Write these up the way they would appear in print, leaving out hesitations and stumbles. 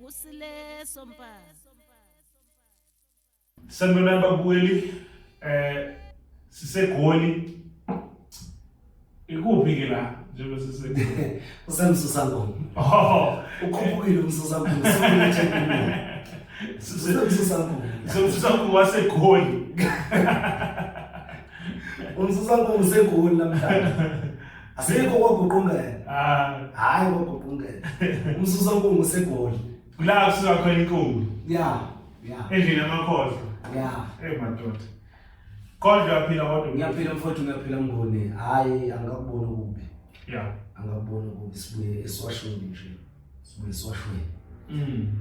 Kusileso mpahla. Sanibonani babukeli, siseGoli. Ikuphi ke la njengoba siseGoli? Usemsusa ngoma. Oh, Ukhuphukile umsusa ngoma. Usemsusa ngoma. Usemsusa ngoma waseGoli. Umsusa ngoma useGoli namhlanje. Asikho kwaguqungela. Ah, Hayi kwaguqungela. Umsusa ngoma useGoli. Kula kusuka khona inkungu. Yeah. Endlini yamakhohlwa. Yeah. Hey madoda. Kodwa uyaphila kodwa. Ngiyaphila mfowethu, ngiyaphila Mnguni. Hayi angakubona okubi. Angakubona okubi, sibuye esiwashweni nje. Sibuye esiwashweni.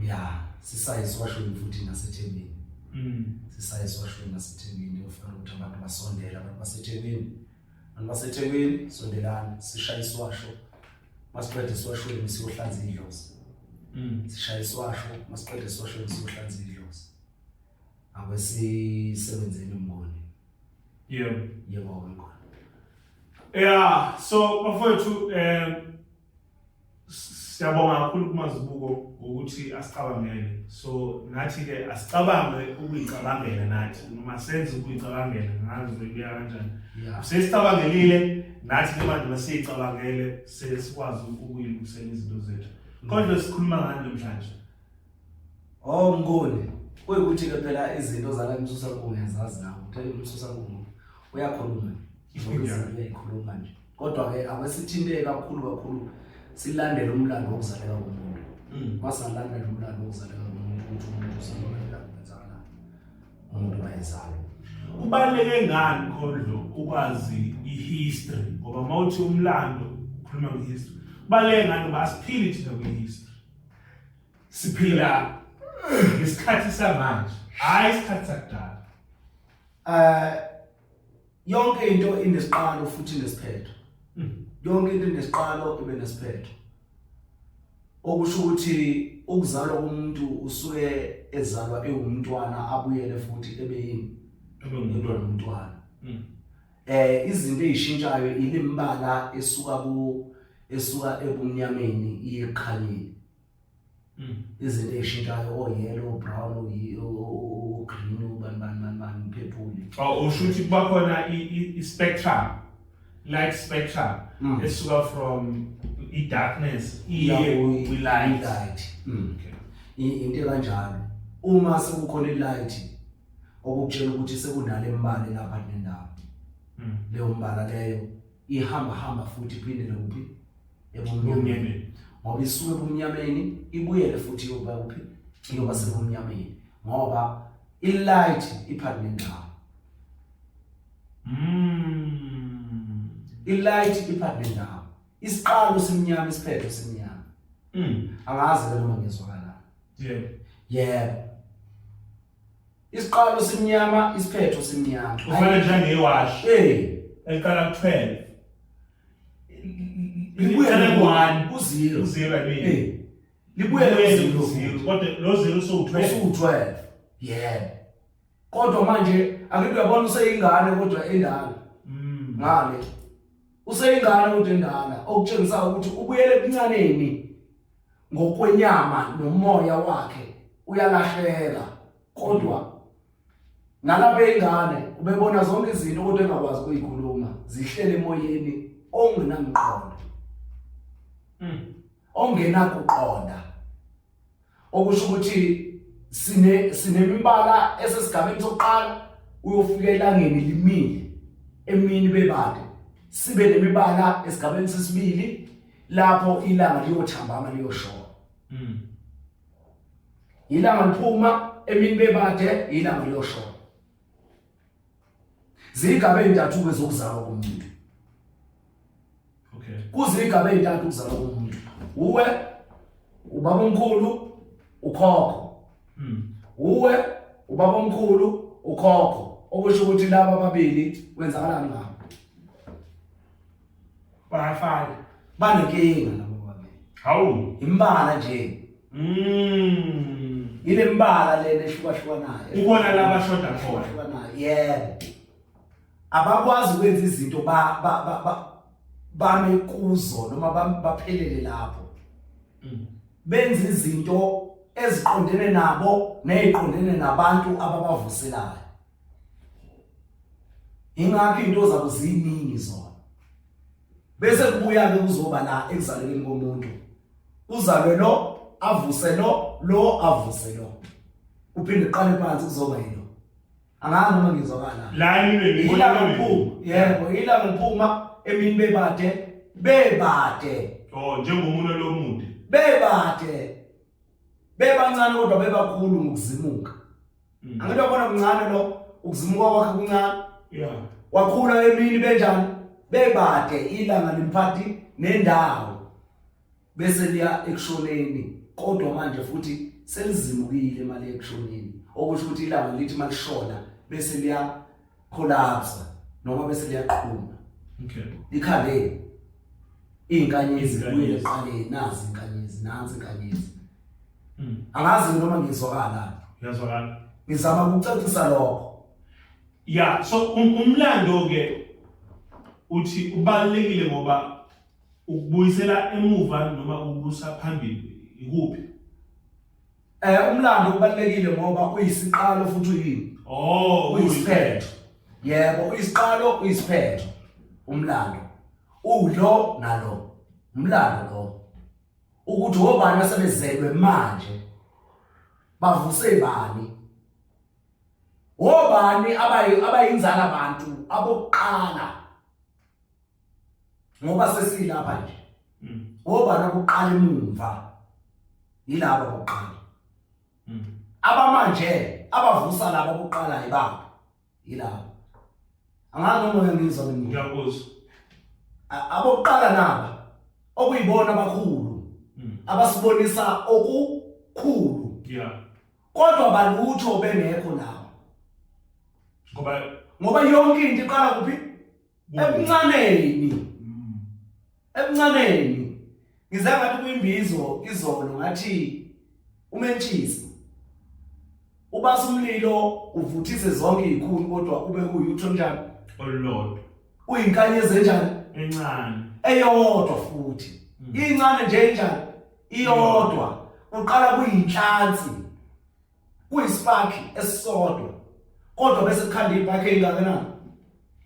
Yeah, sisaye esiwashweni futhi naseThekwini. Sisaye esiwashweni naseThekwini, kufanele ukuthi abantu basondele, abantu baseThekwini. Abantu baseThekwini sondelani, sishaye isiwasho. Masiqede esiwashweni siyohlanza idlozi. Sishaye isiwasho, masiqede esiwashweni siyohlanza idlozi. Ake sisebenzeni Mnguni. Yebo. Yebo Mnguni. Yeah, so bafowethu siyabonga kakhulu kuMazibuko ngokuthi asicabangele. So nathi ke asicabange ukuyicabangela nathi noma senze ukuyicabangela, ngazi uzoyibuya kanjani. Sesicabangelile nathi ke manje masiyicabangele sesikwazi ukuyilungisela izinto zethu. Kodwa sikhuluma ngani namhlanje? Oh Mnguni, kuyikuthi ke phela izinto zala Msusa Nkungu uyazazi nawe. Uthe uMsusa Nkungu uyakhuluma. Zonke izinto uyayikhuluma nje. Kodwa ke akwesithinte kakhulu kakhulu silandele umlando wokuzaleka komuntu. Masalandela umlando wokuzaleka komuntu ukuthi umuntu uzalwa kanjani, kwenzakalani. Umuntu wayezalwa. Kubaluleke ngani Khondlo ukwazi i-history, ngoba mawuthi umlando ukhuluma nge-history. Kubaluleke ngani ngoba asiphili thina kwi-history. Siphila ngesikhathi samanje, hayi isikhathi sakudala. Yonke into inesiqalo futhi inesiphetho. Yonke into inesiqalo ibe nesiphetho. Okusho ukuthi ukuzalwa komuntu usuke ezalwa ewumntwana abuyele futhi ebe yini? Ebe ngumntwana. Umntwana. Izinto ezishintshayo ilimbala esuka ebumnyameni iye ekukhanyeni. Izinto ezishintshayo o yellow, brown, o green, o bani bani bani bani, purple. Oh, usho ukuthi kuba khona i spectrum, light spectrum esuka from i darkness iye kwi light. Light. Okay. Into kanjalo. Uma sekukhona i light okukutshela ukuthi sekunale mbala lapha nendawo. Leyo mbala leyo ihamba hamba futhi iphindele kuphi? Ebumnyameni. Ngoba isuke ebumnyameni ibuyele futhi iyoba kuphi? Iyoba sebumnyameni. Ngoba i-light iphakathi nendawo. I-light iphakathi nendawo. Isiqalo simnyama, isiphetho simnyama. Angazi ke noma ngiyezwakala. Yebo. Yebo. Isiqalo simnyama, isiphetho simnyama. Ufana njengewashi. Eliqala ku-12. Libuyele ku-1. Ku-0. Ku-0, I mean. Libuyele Libuyele ku-0. ku-0. Kodwa lo 0 usuwu-12. Usuwu-12. Yebo. Kodwa manje angithi uyabona useyingane kodwa endala. Ngale. Useyingane kodwa endala, okutshengisa ukuthi ubuyele ebuncaneni ngokwenyama nomoya wakhe uyalahleka. Kodwa nalapha ingane ubebona zonke izinto kodwa engakwazi ukuyikhuluma, zihlele emoyeni ongenamqondo. Ongenakuqonda. Okusho ukuthi sinemibala esesigabeni sokuqala, uyofika elangeni limile emini bebade. Sibe nemibala esigabeni sesibili lapho ilanga liyothambama liyoshona. Ilanga liphuma emini bebade, ilanga liyoshona. Zigaba ezintathu ke zokuzalwa komuntu. Kuzigaba ezintathu ukuzalwa komuntu. Uwe ubaba omkhulu, ukhokho. Uwe ubaba omkhulu, ukhokho. Okusho ukuthi laba ababili kwenzakalani ngabo? Bayafana. Banenkinga labo ababili. Hawu. Imbala nje. Ile mbala lena ehlukahlukanayo. Ubona laba ashoda khona. Ehlukahlukanayo. Yebo. Abakwazi ukwenza izinto bame kuzo noma baphelele lapho. Benza izinto eziqondene nabo neziqondene nabantu ababavuselayo. Ingakho into zabo ziningi zona. Bese kubuya ke kuzoba la ekuzalekeni komuntu. Uzalwe lo avuse lo lo avuse lo. Uphinde uqale phansi kuzoba yilo. Angazi noma ngizwakala. La emini Ilanga liphuma, yebo, ilanga liphuma emini bebade, bebade. Oh, njengomunwe lomude. Bebade. Bebancane kodwa bebakhulu ngokuzimuka. Angithi wabona kuncane lo ukuzimuka kwakhe kuncane. Yeah. Wakhula emini benjani? Bebade ilanga limphathi nendawo. Bese liya ekushoneni kodwa manje futhi selizimukile imali ekushoneni. Okusho ukuthi ilanga lithi malishona bese liya collapse noma bese liyaqhuma. Okay. Likhale izinkanyezi zibuyele ekuqaleni nazi izinkanyezi nansi inkanyezi. Angazi noma ngizwakala. Ngiyazwakala. Ngizama ukucacisa lokho. Yeah, so umlando ke uthi ubalulekile ngoba ukubuyisela emuva noma ukubusa phambili ikuphi? Umlando ubalulekile ngoba uyisiqalo futhi uyini? Oh, uyisiphetho. Yebo, uyisiqalo uyisiphetho. Umlando. Ulo nalo. Umlando lo. Ukuthi obani asebezelwe manje bavuse bani? Obani abayinzala abantu abokuqala? Ngoba sesilapha nje. Obani abokuqala emumva? Yilaba bokuqala. Abamanje abavusa laba bokuqala yibaba. Yilaba. Angazi noma uyangizwa mina. Ngiyakuzwa. Abokuqala naba okuyibona abakhulu abasibonisa okukhulu. Yeah. Kodwa balutho bengekho laba. Ngoba yonke into iqala kuphi? Ebuncaneni. Ebuncaneni. Ngize ngathi kuyimbizo izolo ngathi umentshisi ubasa umlilo uvuthise zonke izikhuni kodwa ube kuyutho njani? Olulodwa. Uyinkanyezi enjani? Encane. Eyodwa futhi. Incane nje enjani? Iyodwa. Uqala kuyinhlansi. Kuyispark esisodwa. Kodwa bese kukhanda ipark eyingakanani?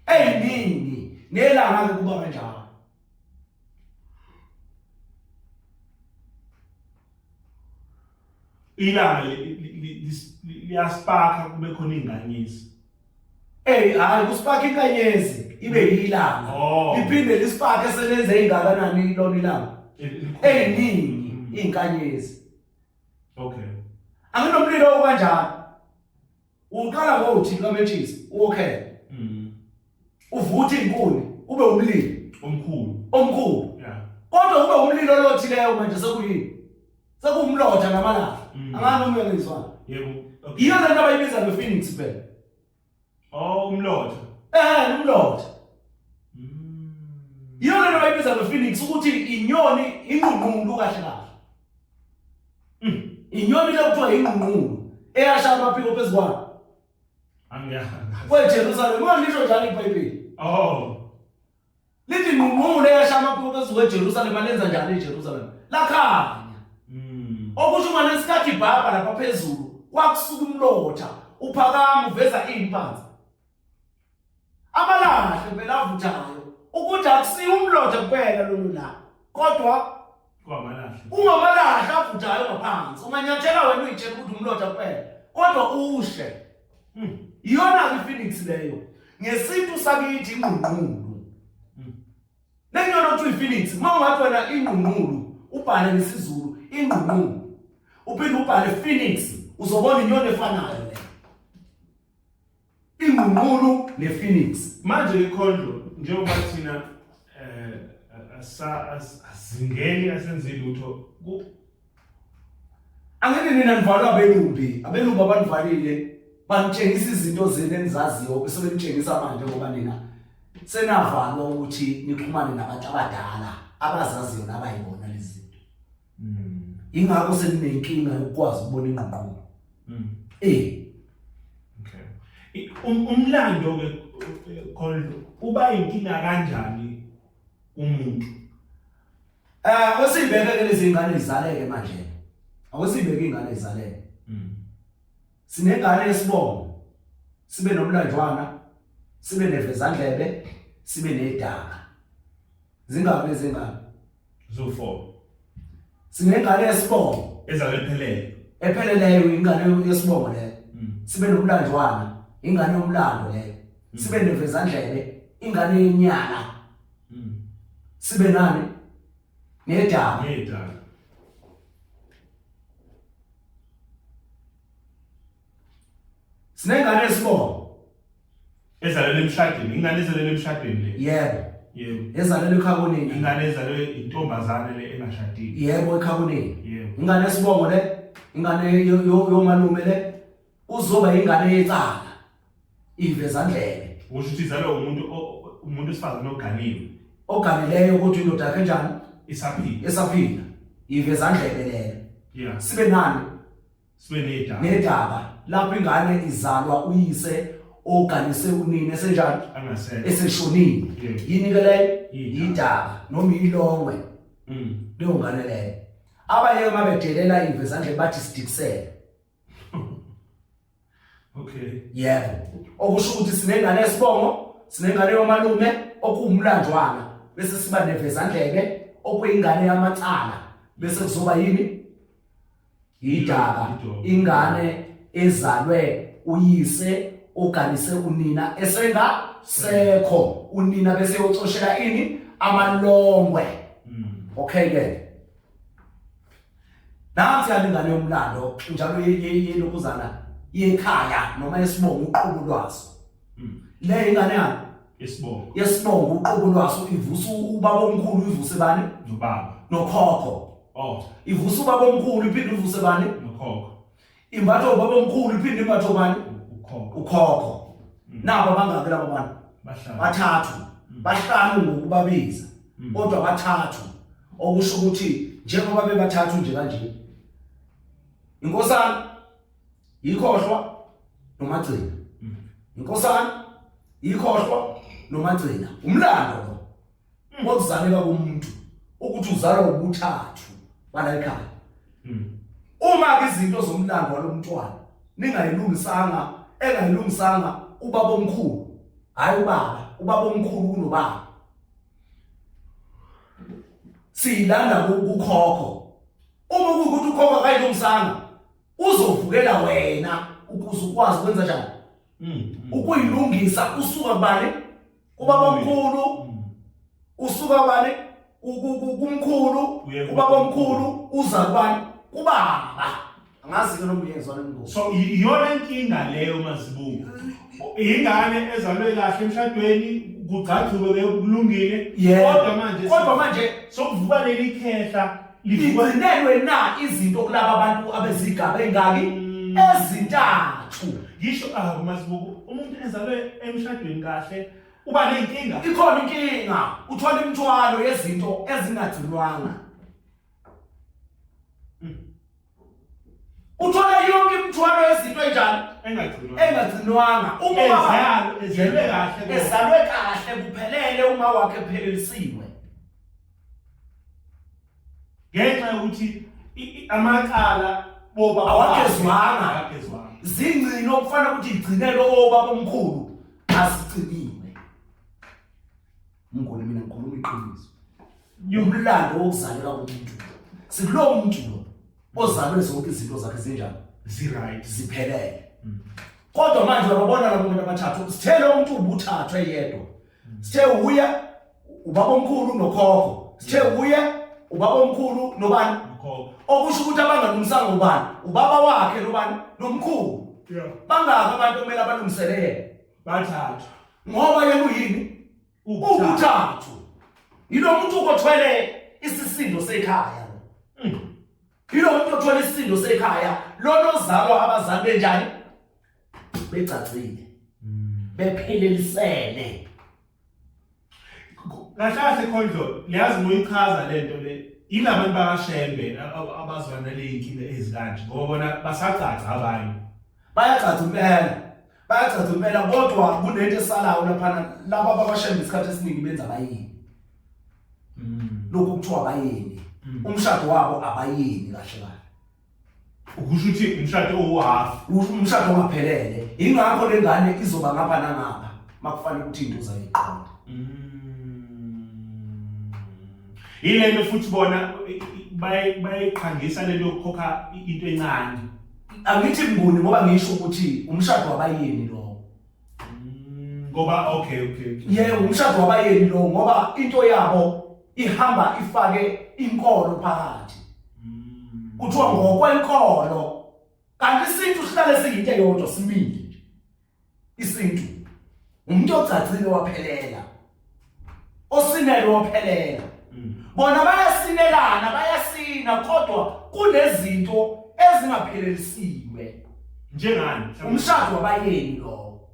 Eyiningi. Nelanga ke kuba kanjalo. Ilanga liyasparka kube khona izinkanyezi. Hey, hayi kusparka inkanyezi ibe yilanga. Liphinde lisparke selenze ingakanani lona ilanga? Eyiningi izinkanyezi. Okay. Anginomlilo okanjani? Uqala ngothi kametshisi, okay. Uvutha inkuni kube umlilo omkhulu. Omkhulu. Yeah. Kodwa kube umlilo lothileyo manje sekuyini? Sekuwumlotha namalahle. Angazi noma uyangizwa. Yebo. Iyo lento abayibiza ngePhoenix phela. Oh, umlotha. Umlotha. Iyo lento abayibiza ngePhoenix ukuthi inyoni inqunqulu kahle kahle. Inyoni le kuthiwa inqunqulu eyashaya amaphiko phezu kwayo. Angiyazi. KweJerusalem, unganisho njalo iBhayibheli. Oh. Lithi inqunqulu eyashaya amaphiko phezu kweJerusalem lenza njani iJerusalem? Lakhanya. Okusho uma lesikhathi ibhabha lapha phezulu kwakusuka umlotha uphakama uveza imphansi. Amalahle phela avuthayo ukuthi akusiyo umlotha kuphela lolu la kodwa Kungamalahle. Kungamalahle avuthayo ngaphansi. Unganyathela wena uyitshela ukuthi umlotha kuphela kodwa ushe. Iyona ke iPhoenix leyo. Ngesintu sakithi ingqungqulu. Lenyona kuthiwa iPhoenix, uma ungathi wena ingqungqulu ubhale ngesiZulu ingqungqulu. Uphinde ubhale Phoenix, uzobona inyoni efanayo le. Ingqungqulu nePhoenix. Manje ikhondlo njengoba thina asingeni asenzi lutho Angeke nina nivalwa abelumbi, abelumbi abanivalile banitshengisa izinto zenu enizaziyo bese benitshengisa manje ngoba nina senavalwa ukuthi nixhumane nabantu abadala abazaziyo nabayibona lezi zinto. Ingakho seninenkinga yokukwazi ukubona ingqungqulu. Okay. Umlando ke Khondlo uba inkinga kanjani umuntu? Osibheke ke lezi ngane zizaleke manje. Akusibeke ingane izalele. Sinengane yesibongo. Sibe nomlanjwana, sibe nevezandlebe, sibe nedaka. Zingaki lezi ngane? Zo4. Sinengane yesibongo ezalwe ephelele. Epheleleyo ingane yesibongo leyo. Sibe nomlanjwana, ingane yomlando leyo. Sibe nevezandlebe, ingane yenyala. Sibe nani? Nedaba. Nedaba. Sinengane esibongo. Ezalelwe emshadweni, ingane ezalelwe emshadweni le. Yebo. Yebo. Ezalelwe ekhaboneni. Ingane ezalelwe intombazane le engashadile. Yebo ekhaboneni. Yebo. Ingane esibongo le, ingane yomalume le uzoba ingane yecala. Ivezandlebe. Usho ukuthi izalwe umuntu umuntu wesifazane oganiwe. Oganileyo ukuthi indoda yakhe njani? Isaphila. Esaphila. Ivezandlebe leyo. Yeah. Sibe nani? Sibe nedaba. Nedaba. Lapho ingane izalwa uyise oganise unina esenjani? Angasekho. Eseshonile. Yini ke leyo? Yidaba noma ilongwe. Leyo ngane leyo. Abayeke mabedelela ivezandlebe bathi sidikisele. Okay. Yebo. Okusho ukuthi sinengane esibongo, sinengane yomalume okuwumlanjwana bese siba nevezandlebe okuyingane yamacala bese kuzoba yini? Yidaba. Ingane ezalwe uyise oganise unina esenga sekho unina bese yocoshela ini amalongwe. Okay ke. Nansi yalingane yomlando njalo yelokuzana yekhaya noma yesibongo uqobo lwaso. Le ingane yani Isibongo. Yesibongo uqobo lwaso ivusa ubaba omkhulu ivuse bani? Nobaba. Nokhokho. Oh. Ivusa ubaba omkhulu iphinde ivuse bani? Nokhokho. Imbatho ubaba omkhulu iphinde imbatho bani? Ukhokho. Ukhokho. Nabo bangaki laba bantu? Bahlanu. Bathathu. Bahlanu ngokubabiza. Kodwa bathathu. Okusho ukuthi njengoba bebathathu nje kanje. Inkosana yikhohlwa nomagcina. Inkosana yikhohlwa nomagcina. Umlando lo. Ngokuzaleka komuntu ukuthi uzalwa ubuthathu bala ekhaya. Uma ke izinto zomlando walomntwana ningayilungisanga engayilungisanga ubaba omkhulu, hayi ubaba, ubaba omkhulu kunobaba. Siyilanda kukhokho. Uma kuwukuthi ukhokho akayilungisanga uzovukela wena ukuze ukwazi ukwenza njani? Ukuyilungisa usuka kubani? Ubaba omkhulu. Usuka kubani? Kumkhulu, ubaba omkhulu uza kubani? Kubaba. Angazi ke noma uyezwa le ngoba. So iyona inkinga leyo mazibuko. Ingane ezalwe kahle emshadweni kugcagciwe ke kulungile. Kodwa manje kodwa manje sokuvuka leli khehla ligcinelwe na izinto kulaba abantu abezigaba engaki ezintathu. Ngisho ah mazibuko umuntu ezalwe emshadweni kahle uba nenkinga. Ikhona inkinga, uthola imithwalo yezinto ezingagcinwanga. Uthola yonke imithwalo yezinto enjani? Engagcinwanga. Engagcinwanga. Uma ubaba ezelwe kahle. Ezalwe kahle kuphelele uma wakhe ephelelisiwe. Ngenxa yokuthi amacala boba awagezwanga. Awagezwanga. Zingcino okufanele ukuthi igcinelwe obaba omkhulu azigciniwe. Mnguni mina ngikhuluma iqiniso. Umlando wokuzaleka komuntu. Sikulowo muntu lo ozalwe zonke izinto zakhe zinjani? Zi-right. Ziphelele. Kodwa manje uyababona labo bantu abathathu, sithe lo muntu ubuthathu eyedwa. Sithe uye ubaba omkhulu nokhokho. Sithe uye ubaba omkhulu nobani? Nokhokho. Okusho ukuthi abangalungisanga ubani? Ubaba wakhe nobani? Nomkhulu. Bangaki abantu okumele abalungisele yena? Bathathu. Ngoba yena uyini? Ubuthathu. Yilo muntu othwele isisindo sekhaya. Yilo muntu othwele isisindo sekhaya, lona ozalwa abazali benjani? Begcagcile. Bephelelisene. Kahle kahle Khondlo, liyazi ngoyichaza lento le. Yilabantu bakaShembe abazwana nale inkinga ezikanje ngoba bona basacaca abanye. Bayacaca impela. Bayacaca impela kodwa kunento esalayo laphana laba abakwaShembe isikhathi esiningi benza abayini. Lokhu kuthiwa abayini. Umshado wabo abayini kahle kahle. Ukusho ukuthi umshado owuhalf. Umshado ongaphelele. Ingakho lengane izoba ngapha nangapha makufanele ukuthi into uzayiqonda. Yile nto futhi bona bayiqhangisa lento yokukhokha into encane. Angithi Mnguni ngoba ngisho ukuthi umshado wabayeni lowo. Ngoba okay okay. Yebo umshado wabayeni lowo ngoba into yabo ihamba ifake inkolo phakathi. Kuthiwa ngokwenkolo kanti isintu sihlale siyinto eyodwa simile nje. Isintu umuntu ogcagcile waphelela. Osinele waphelela. Bona bayasinelana bayasina kodwa kunezinto ezingaphelelisiwe. Njengani? Umshado wabayeni lowo.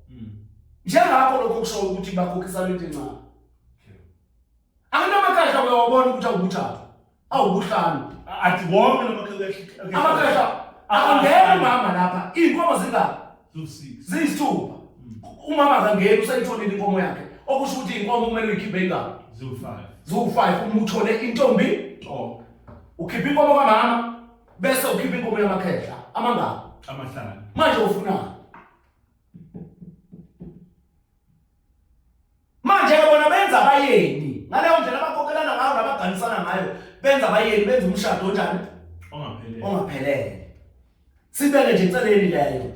Njengakho lokho kusho ukuthi bakhokhisa into encane. Anginamakhehla uyawabona ukuthi awubuthathu. Awubuhlanu. Athi wonke lamakhehla. Amakhehla akangeni umama lapha. Iy'nkomo zingaki? Ziwu-6. Ziyisithupha. Umama akangeni usayitholile inkomo yakhe. Okusho ukuthi inkomo kumele uyikhiphe ingaki? Ziwu-5. Ziwu-5 uma uthole intombi To. ukhipha inkomo kamama bese ukhipha inkomo yamakhehla amangaki? Amahlanu. Manje ufunani? Manje ke bona benza abayeni ngaleyo ndlela abakhokhelana ngayo nabaganisana ngayo benza abayeni benza umshado onjani Ongaphelele. ongaphelele sibeke nje eceleni leyo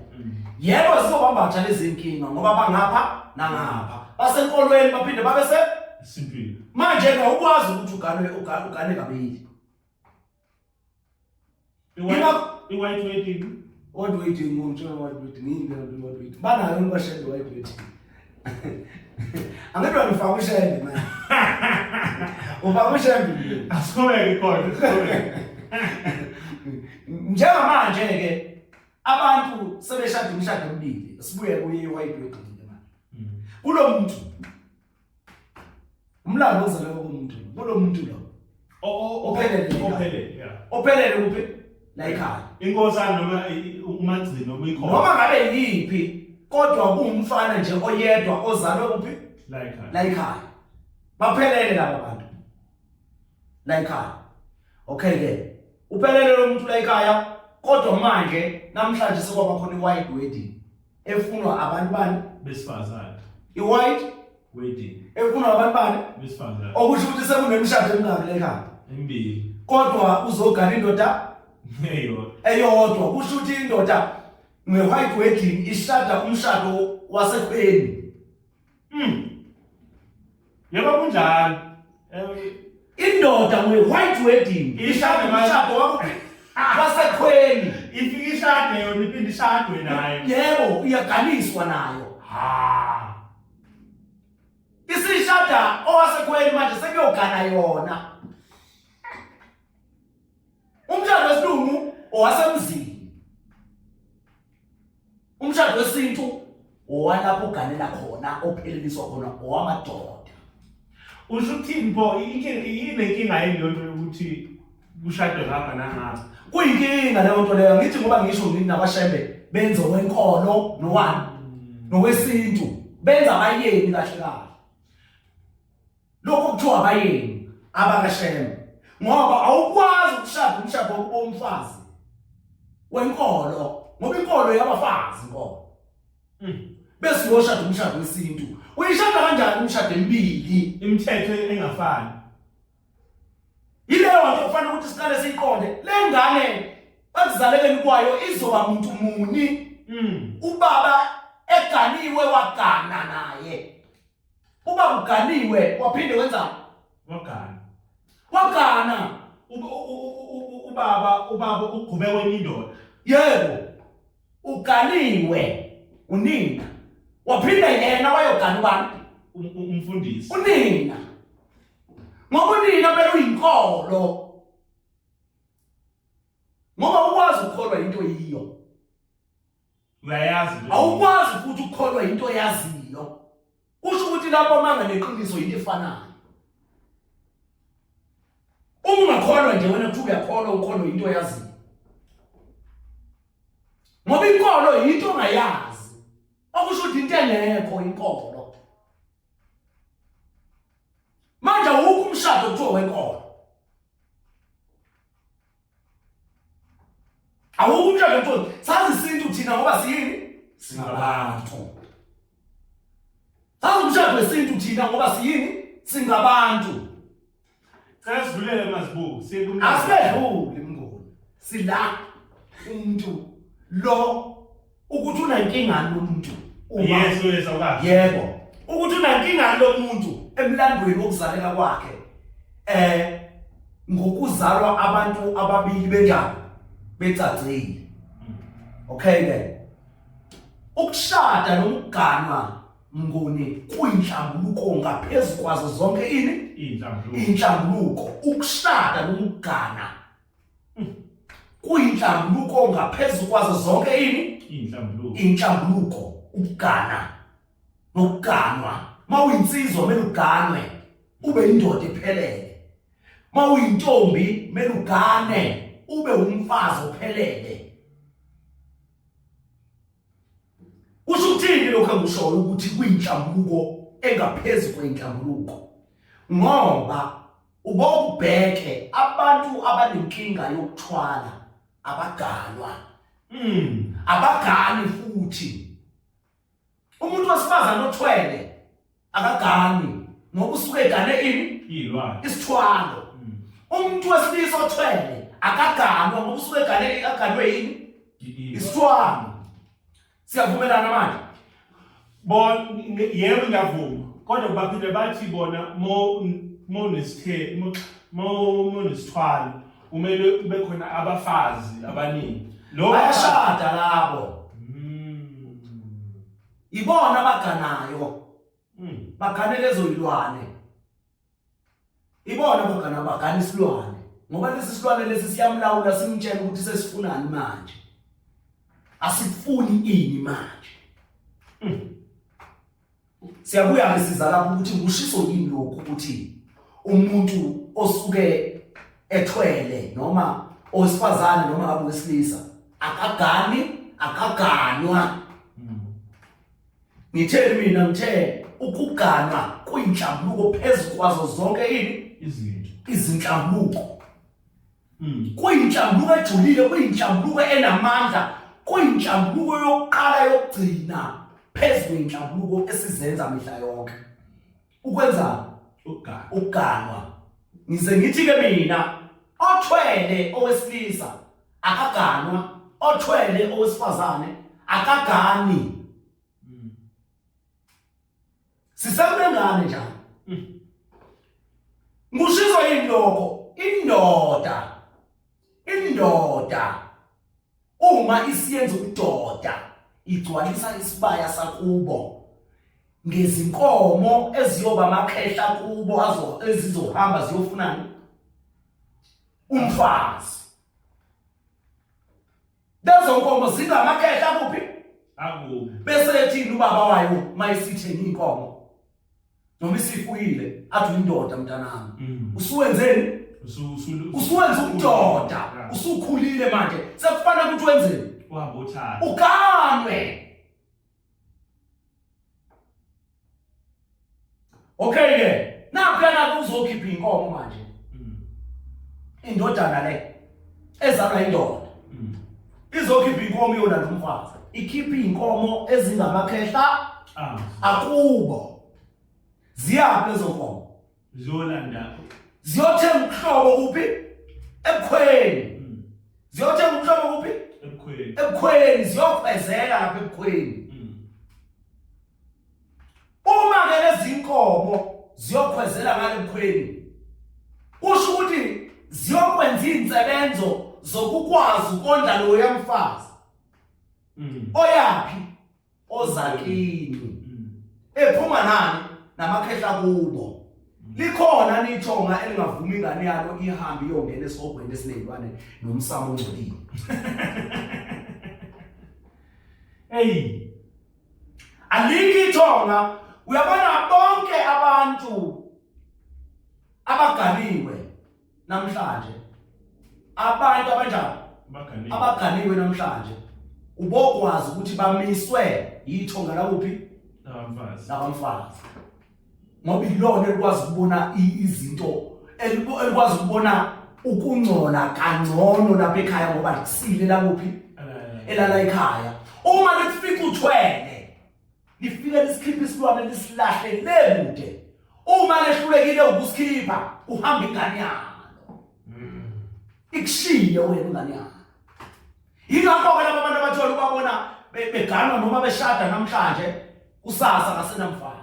yebo sizobambatha lezi nkinga ngoba bangapha nangapha basenkolweni baphinde babe se Esintwini. manje ke awukwazi ukuthi ugane ugane kabili I-white wedding. White wedding ngomtshela white wedding yini leyo nto white wedding banayo nibashende white wedding angithi wena ufaka ushende manje ufaka ushende Asiqhubeke khona, asiqhubeke. njengamanje ke abantu sebeshada imishado emibili sibuye kuye i-white wedding ke manje kulo muntu umlando ozaleka kumuntu kulo muntu lo Ophelele. Ophelele, yeah. Ophelele kuphi? La ekhaya. Inkosana noma umagcino noma ikhona. Noma ngabe yiphi kodwa kuwumfana nje oyedwa ozalwe kuphi? La ekhaya. La ekhaya. Baphelele laba bantu. La ekhaya. Okay ke. Uphelele lo muntu la ekhaya kodwa manje namhlanje sekwaba khona i-white wedding. Efunwa abantu bani? Besifazane. I-white wedding. Efunwa abantu bani? Besifazane. Okusho ukuthi sekunemishado emingaki le ekhaya? Emibili. Kodwa uzogana indoda eyodwa. Eyodwa. Kusho ukuthi indoda nge-white wedding ishada umshado wasekhweni. Yebo kunjalo. Indoda nge-white wedding ishada umshado wakho wasekhweni. Ifike ishade yona iphinde ishadwe nayo. Yebo, iyaganiswa nayo. Ha. Isishada owasekhweni manje sekuyogana yona. Umshado wesilungu owasemzini. Umshado wesintu owalapho uganela khona opheleliswa khona owamadoda. Usho ukuthini pho yini inkinga yini leyo nto yokuthi kushadwe ngapha nangapha? Kuyinkinga leyo nto leyo ngithi ngoba ngisho ngithi nabaShembe benza owenkolo nowani nowesintu benza abayeni kahle kahle. Lokho kuthiwa abayeni abakaShembe ngoba awukwazi ukushada umshado wokuba umfazi wenkolo ngoba inkolo yabafazi inkolo. Bese uyoshada umshado wesintu. Uyishada kanjani umshado emibili? Imithetho engafani. Yileyo nto kufanele ukuthi siqale siyiqonde. Le ngane ekuzalekeni kwayo izoba muntu muni? Ubaba eganiwe wagana naye. Ubaba uganiwe waphinde wenzani? Wagana. Wagana. Ubaba ugqube kwenye indoda. Yebo. Uganiwe unina. Waphinde yena wayogana ubani? Umfundisi. Unina. Ngoba unina phela uyinkolo. Ngoba ukwazi ukukholwa into yiyo. Uyayazi. Awukwazi futhi ukukholwa into oyaziyo. Kusho ukuthi lapho manga neqiniso into efanayo. Uma ungakholwa nje wena kuthiwa uyakholwa ukholwa into oyaziyo. Ngoba inkolo yinto ongayazi. Okusho ukuthi into engekho inkolo. Manje awukho umshado kuthiwa wenkolo. Awukho umshado wentombi. Sazi isintu thina ngoba siyini? Singabantu. Sazi umshado wesintu thina ngoba siyini? Singabantu. Cela sidlulele mazibuko. Asikedluli mnguni. Sila umuntu lo ukuthi unankinga lo muntu. Yes, yes, awukazi. Yebo. Ukuthi unankinga lo muntu emlandweni wokuzaleka kwakhe. Eh ngokuzalwa abantu ababili benjani? Becacile. Okay ke. Ukushada nokuganwa Mnguni kuyinhlambuluko ngaphezu kwazo zonke ini? Inhlambuluko. Inhlambuluko. Ukushada nokugana kuyinhlambuluko ngaphezu kwazo zonke ini? Inhlambuluko. Inhlambuluko ukugana nokuganwa. Mawuyinsizwa kumele uganwe ube indoda ephelele. Mawuyintombi kumele ugane ube umfazi ophelele. Kusho ukuthini lokho engikushoyo ukuthi kuyinhlambuluko engaphezu kwenhlambuluko? Ngoba ubokubheke abantu abanenkinga yokuthwala abaganwa. Abagani futhi. Umuntu wesifazane othwele akagani ngoba usuke egane ini? Iy'lwane. Isithwalo. Umuntu wesilisa othwele akaganwa ngoba usuke egane aganwe yini? Isithwalo. Siyavumelana manje? Bon yebo ngiyavuma. Kodwa baphinde bathi bona mo mo nesithe mo mo nesithwalo kumele kube khona abafazi abaningi. Lo bayashada labo. Ibona abaganayo. Bagane lezo yilwane. Ibona abagana bagana isilwane. Ngoba lesi silwane lesi siyamlawula simtshela ukuthi sesifunani manje. Asifuni ini manje. Siyabuya ke siza lapho ukuthi ngushiso yini lokhu ukuthi umuntu osuke ethwele noma owesifazane noma ngabe wesilisa akagani akaganwa. Ngithe mina ngithe ukuganwa kuyinhlambuluko phezu kwazo zonke ini izinto izinhlambuluko. Kuyinhlambuluko ejulile, kuyinhlambuluko enamandla, kuyinhlambuluko yokuqala yokugcina phezu kwenhlambuluko esizenza mihla yonke. Ukwenza ukuganwa. Ngize ngithi ke mina othwele owesilisa akaganwa, othwele owesifazane akagani. Sisekulengane njalo. Ngushizo yini lokho? Indoda. Indoda uma isiyenza ubudoda igcwalisa isibaya sakubo ngezinkomo eziyoba amakhehla kubo azo ezizohamba ziyofunani umfazi. Lezo nkomo zingamakhehla kuphi? Akubo. Bese ethini ubaba wayo mayisitheni inkomo? Noma isifuyile athi uyindoda mntanami. Usuwenzeni? Usuwenza ubudoda. Usukhulile manje. Sekufanele ukuthi wenzeni? Uhambe uthathe. Uganwe. Okay ke. Nakho yana uzokhipha inkomo manje. Indodana le ezalwa indoda. Izokhipha inkomo yona nomfazi. Ikhipha inkomo ezingamakhehla akubo. Ziyaphi lezo nkomo? Ziyolanda. Ziyothenga ubuhlobo kuphi? Ebukhweni. Ziyothenga ubuhlobo kuphi? Ebukhweni. Ebukhweni ziyokhwezela lapha ebukhweni. Uma ke lezi nkomo ziyokhwezela ngale bukhweni, kusho ukuthi ziyokwenza izinsebenzo zokukwazi ukondla loya mfazi. Oyaphi? Ozakini. Ephuma nani? Namakhehla kubo. Likhona nithonga elingavumi ingane yalo ihambe iyongena esihogweni esinezilwane nomsamo ongcolile. Hey. Alikho ithonga. Uyabona bonke abantu abaganiwe namhlanje, abantu abanjani abaganiwe namhlanje, ubokwazi ukuthi bamiswe yithonga lakuphi? Lakamfazi. Lakamfazi. Ngoba ilona elikwazi ukubona izinto, elikwazi ukubona ukungcola kangcono lapha ekhaya ngoba likusile lakuphi elala ekhaya uma lifika uthwele lifike lisikhiphe isilwane lisilahle le kude uma lehlulekile ukusikhipha uhamba ingane yalo ikushiye wena ingane yalo yingakho-ke laba bantu abathola ubabona beganwa noma beshada namhlanje kusasa kasenamfazi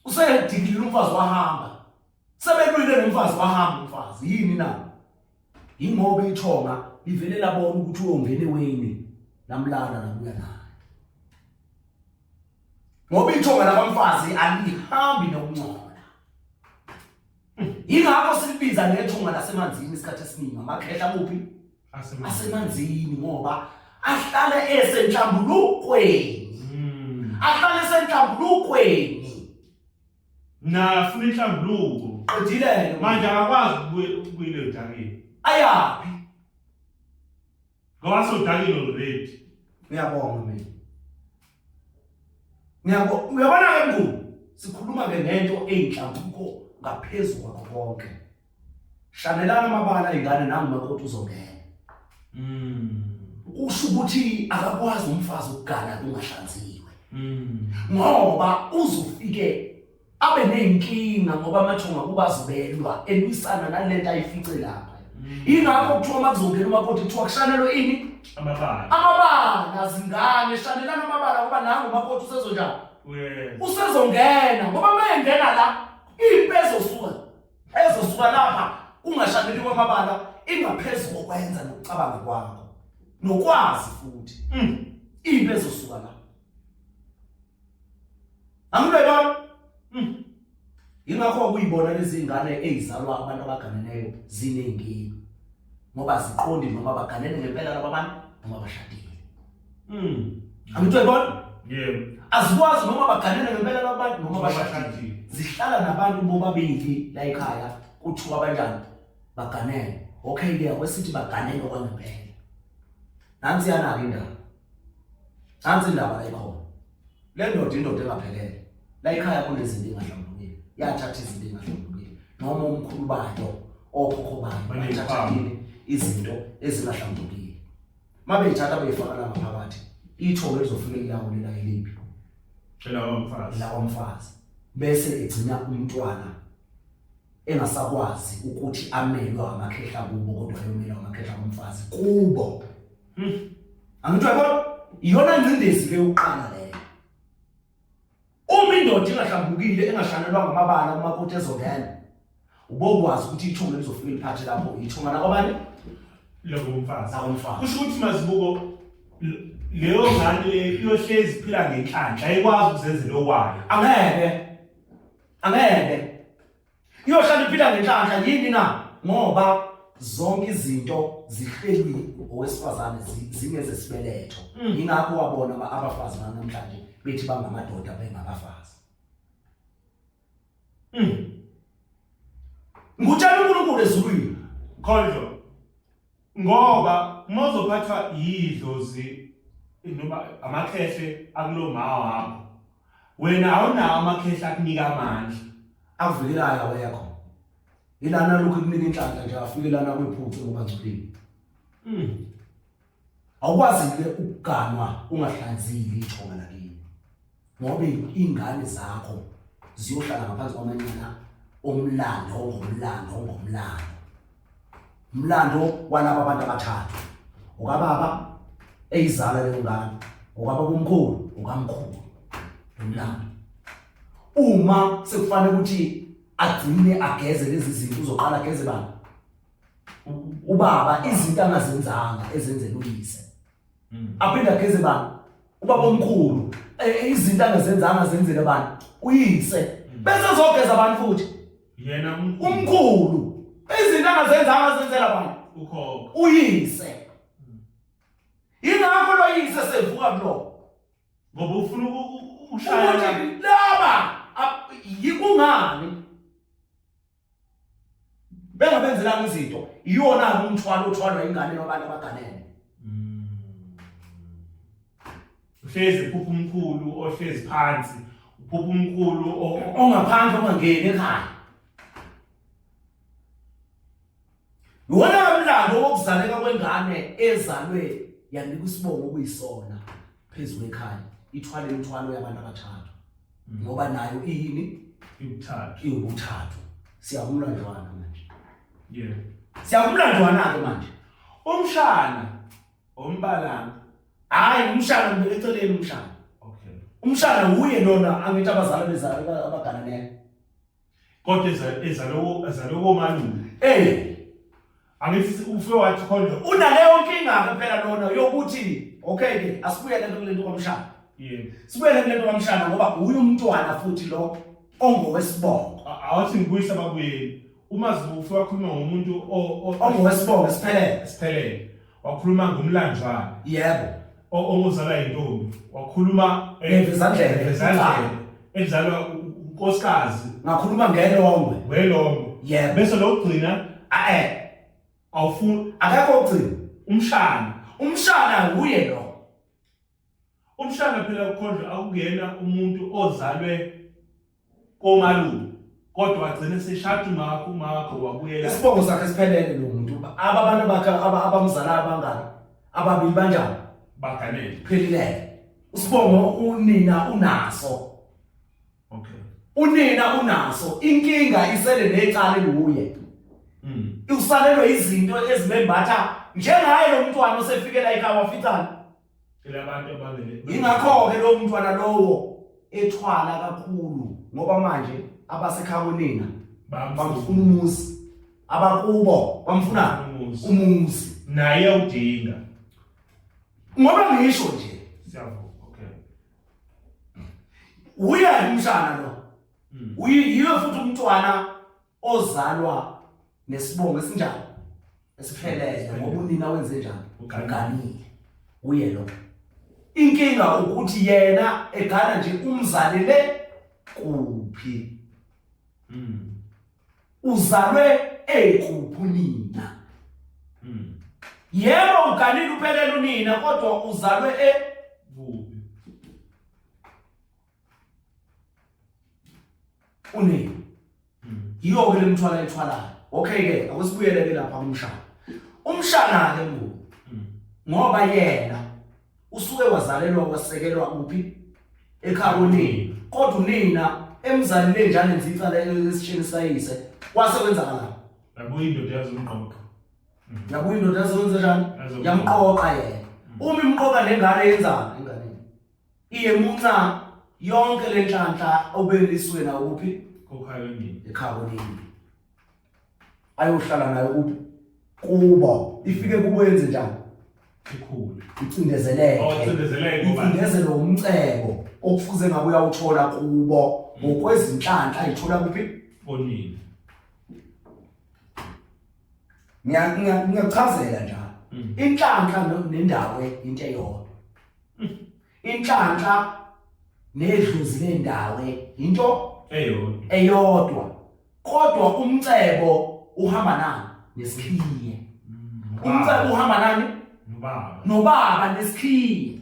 usedikilile umfazi wahamba sebelwile nomfazi wahamba umfazi yini na yingoba ithonga livele labona ukuthi uyongena eweni lamlala labuya naye ngoba ithonga lakamfazi alihambi nokungcola yingakho silibiza ngethonga lasemanzini isikhathi esiningi amakhehla kuphi asemanzini ngoba ahlale esenhlambulukweni ahlale esenhlambulukweni nafuna inhlambuluko qedile manje akakwazi ukubuyela odakeni ayaphi ngoba sodakeni already ngiyabonga mina ngiyabo uyabona ke mkhulu sikhuluma ke ngento eyinhlambuluko ngaphezu kwakho konke shanelana amabala ingane nangu makoti uzongena kusho ukuthi akakwazi umfazi ukugana kungahlanziwe ngoba uzofike abe nezinkinga ngoba amathonga kuba azobelwa elwisana nalento ayifice lapha ingakho kuthiwa uma kuzongena umakoti kuthiwa kushanelwe ini amabala amabala zingane shanelana amabala ngoba nangu umakoti usezonjani usezongena ngoba uma engena la impi ezosuka ezosuka lapha kungashaneliwe amabala ingaphezu kokwenza nokucabanga kwakho nokwazi futhi impi ezosuka la angibebona Yingakho kuyibona lezi ngane ezizalwa abantu abaganeneyo ziney'nkinga ngoba ziqondi noma baganene ngempela laba bantu noma bashadile. Angithi uyayibona? Yebo. Azikwazi noma baganene ngempela laba bantu noma bashadile. Zihlala nabantu bobabili la ekhaya kuthiwa kanjani baganene. Okay ke akwesithi baganene okwangempela. Nansi yana-ke indaba. Nansi indaba la ikhona. Le ndoda indoda engaphelele. La ekhaya kunezinto engahlambulukile. Yathatha izinto engahlambulukile. Noma umkhulu bayo, okhokho bayo bathatha ini izinto ezingahlambulukile. Mabeyithatha beyifaka la ngaphakathi, ithongo elizofike lilawule la iliphi? Elakwamfazi. Elakwamfazi. Bese egcina umntwana engasakwazi ukuthi amelwe amakhehla kubo kodwa ayomelwa amakhehla komfazi kubo. Angithi uyabona? Iyona ngcindezi ke yokuqala leyo. Uma indoda ingahlambukile engashanelwanga amabala umakoti ezongena, ubokwazi ukuthi ithonga lizofika liphathe lapho ithonga lakwabani? Lakomfazi. Lakomfazi. Kusho ukuthi Mazibuko leyo ngane le iyohlezi iphila ngenhlanhla ayikwazi ukuzenzela okwayo. Angeke. Angeke. Iyohlala iphila ngenhlanhla yini na? Ngoba zonke izinto zihleli owesifazane zingezesibeletho. Yingakho wabona abafazi namhlanje bethi bangamadoda bengabafazi. Ngutshela uNkulunkulu ezulwini. Khondlo. Ngoba uma uzophathwa yidlozi noma amakhehle akulo ma wakho wena awunawo amakhehle akunika amandla akuvikelayo awekho ilana lokhu kunika inhlanhla nje afike lana kwephuce ngoba ngcolile awukwazi ke ukuganwa ungahlanzile ithonga lakini ngoba iy'ngane zakho ziyohlala ngaphansi kwamanyala omlando ngomlando ngomlando umlando walaba abantu abathathu okababa eyizala leyo ngane okaba kumkhulu okamkhulu lo mlando uma sekufanele ukuthi agcine ageze lezi zinto uzoqala ageze bani ubaba izinto angazenzanga ezenzela uyise Aphinde ageze bani? Ubaba omkhulu. Izinto angazenzanga azenzele bani? Uyise. Bese ezogeza bani futhi? Yena umkhulu. Izinto angazenzanga azenzela bani? Ukhokho. Uyise. Yingakho lo yise sevuka kulo. Ngoba ufuna ukushaya ukuthi laba yikungani bengabenzelanga izinto iyona umthwalo othwalwa ingane wabantu abaganene uhlezi uphupha umkhulu ohlezi phansi uphupha umkhulu ongaphandle ongangeni ekhaya. Iwona umlando wokuzaleka kwengane ezalwe yanika isibongo okuyisona phezu kwekhaya ithwale imithwalo yabantu abathathu ngoba nayo iyini Ibuthathu. Iwubuthathu. Siyakumlanjwana manje. Yeah. Siyakumlanjwana ke manje. Umshana ombalanga. Hayi, umshana ngibeke eceleni umshana. Okay. Umshana wuye lona angithi abazali bezali abagananele. Kodwa ezalo ezalo komalume. Eh. Angithi ufe wathi khona unaleyo nkinga ke phela lona yokuthi okay ke asibuyele kule nto kwamshana. Yebo. Sibuyele kule nto kwamshana ngoba uye umntwana futhi lo ongowesibongo. Awathi ngibuyisa ababuyeli. Uma zibufe wakhuluma ngomuntu ongowesibongo esiphelele. Siphelele. Wakhuluma ngomlanjwana. Yebo. Ongozalwa intombi. Wakhuluma ngevezandlebe. Ngevezandlebe. Edlalwa unkosikazi. Ngakhuluma ngelongwe. Welongwe. Yebo. Bese lokugcina eh awufuni akekho ogcina umshana. Umshana uye lo. Umshana phela kukhondlo akungena umuntu ozalwe komalume kodwa wagcina seshada umakho umakho wabuyela isibongo sakhe siphelele lo muntu aba abantu bakhe abamzalayo abangaki ababili banjani baganele phelile usibongo unina unaso. Okay. Unina unaso inkinga isele necala eliwuye. Usalelwe izinto ezimembatha njengaye lo mntwana osefikela ekhaya waficana. Labantu abangene. Ingakho ke lo mntwana lowo ethwala kakhulu ngoba manje abasekhaya konina bamfuna umuzi, abakubo bamfuna umuzi. Naye udinga. Ngoba ngisho nje. Siyavuma. Okay. Uya umshana lo. Uyiyo futhi umntwana ozalwa nesibongo esinjani? Esiphelele ngoba unina wenze njani? Uganile. Uye lo. Inkinga ukuthi yena egana nje umzalele kuphi? Uzalwe ekuphi unina? Yebo uganile uphelele unina kodwa uzalwe kuphi? Unina. Yiyo ke lemthwala ethwalayo. Okay ke akusibuyele ke lapha kumshana. Umshana ke mbu. Ngoba yena usuke wazalelwa wasekelwa kuphi? Ekhaya konina. Kodwa unina emzalile njalo enza icala esitsheni sayise. Kwase kwenzakala. Yabuya indoda yazomqoqa. Yabuya indoda yazokwenza njani? Yamqoqa yena. Uma imqoqa lengane yenzani enganeni? Iyemunca yonke lenhlanhla obeliswe nayo kuphi? Kokhaya konina. Ekhaya konina. Ayohlala nayo kuphi? Kubo. Ifike kubo yenze njani? Ikhulu. Icindezeleke. Oh, icindezeleke ngoba icindezelwe umcebo okufuze ngabe uyawuthola kubo ngokwezinhlanhla ayithola kuphi? Konina. Ngiyachazela njalo. Inhlanhla nendawo into eyodwa. Inhlanhla nedlozi lendawo into eyodwa. Kodwa umcebo uhamba nani? Nesikhiye. Umcebo uhamba nani? Nobaba. Nobaba nesikhiye.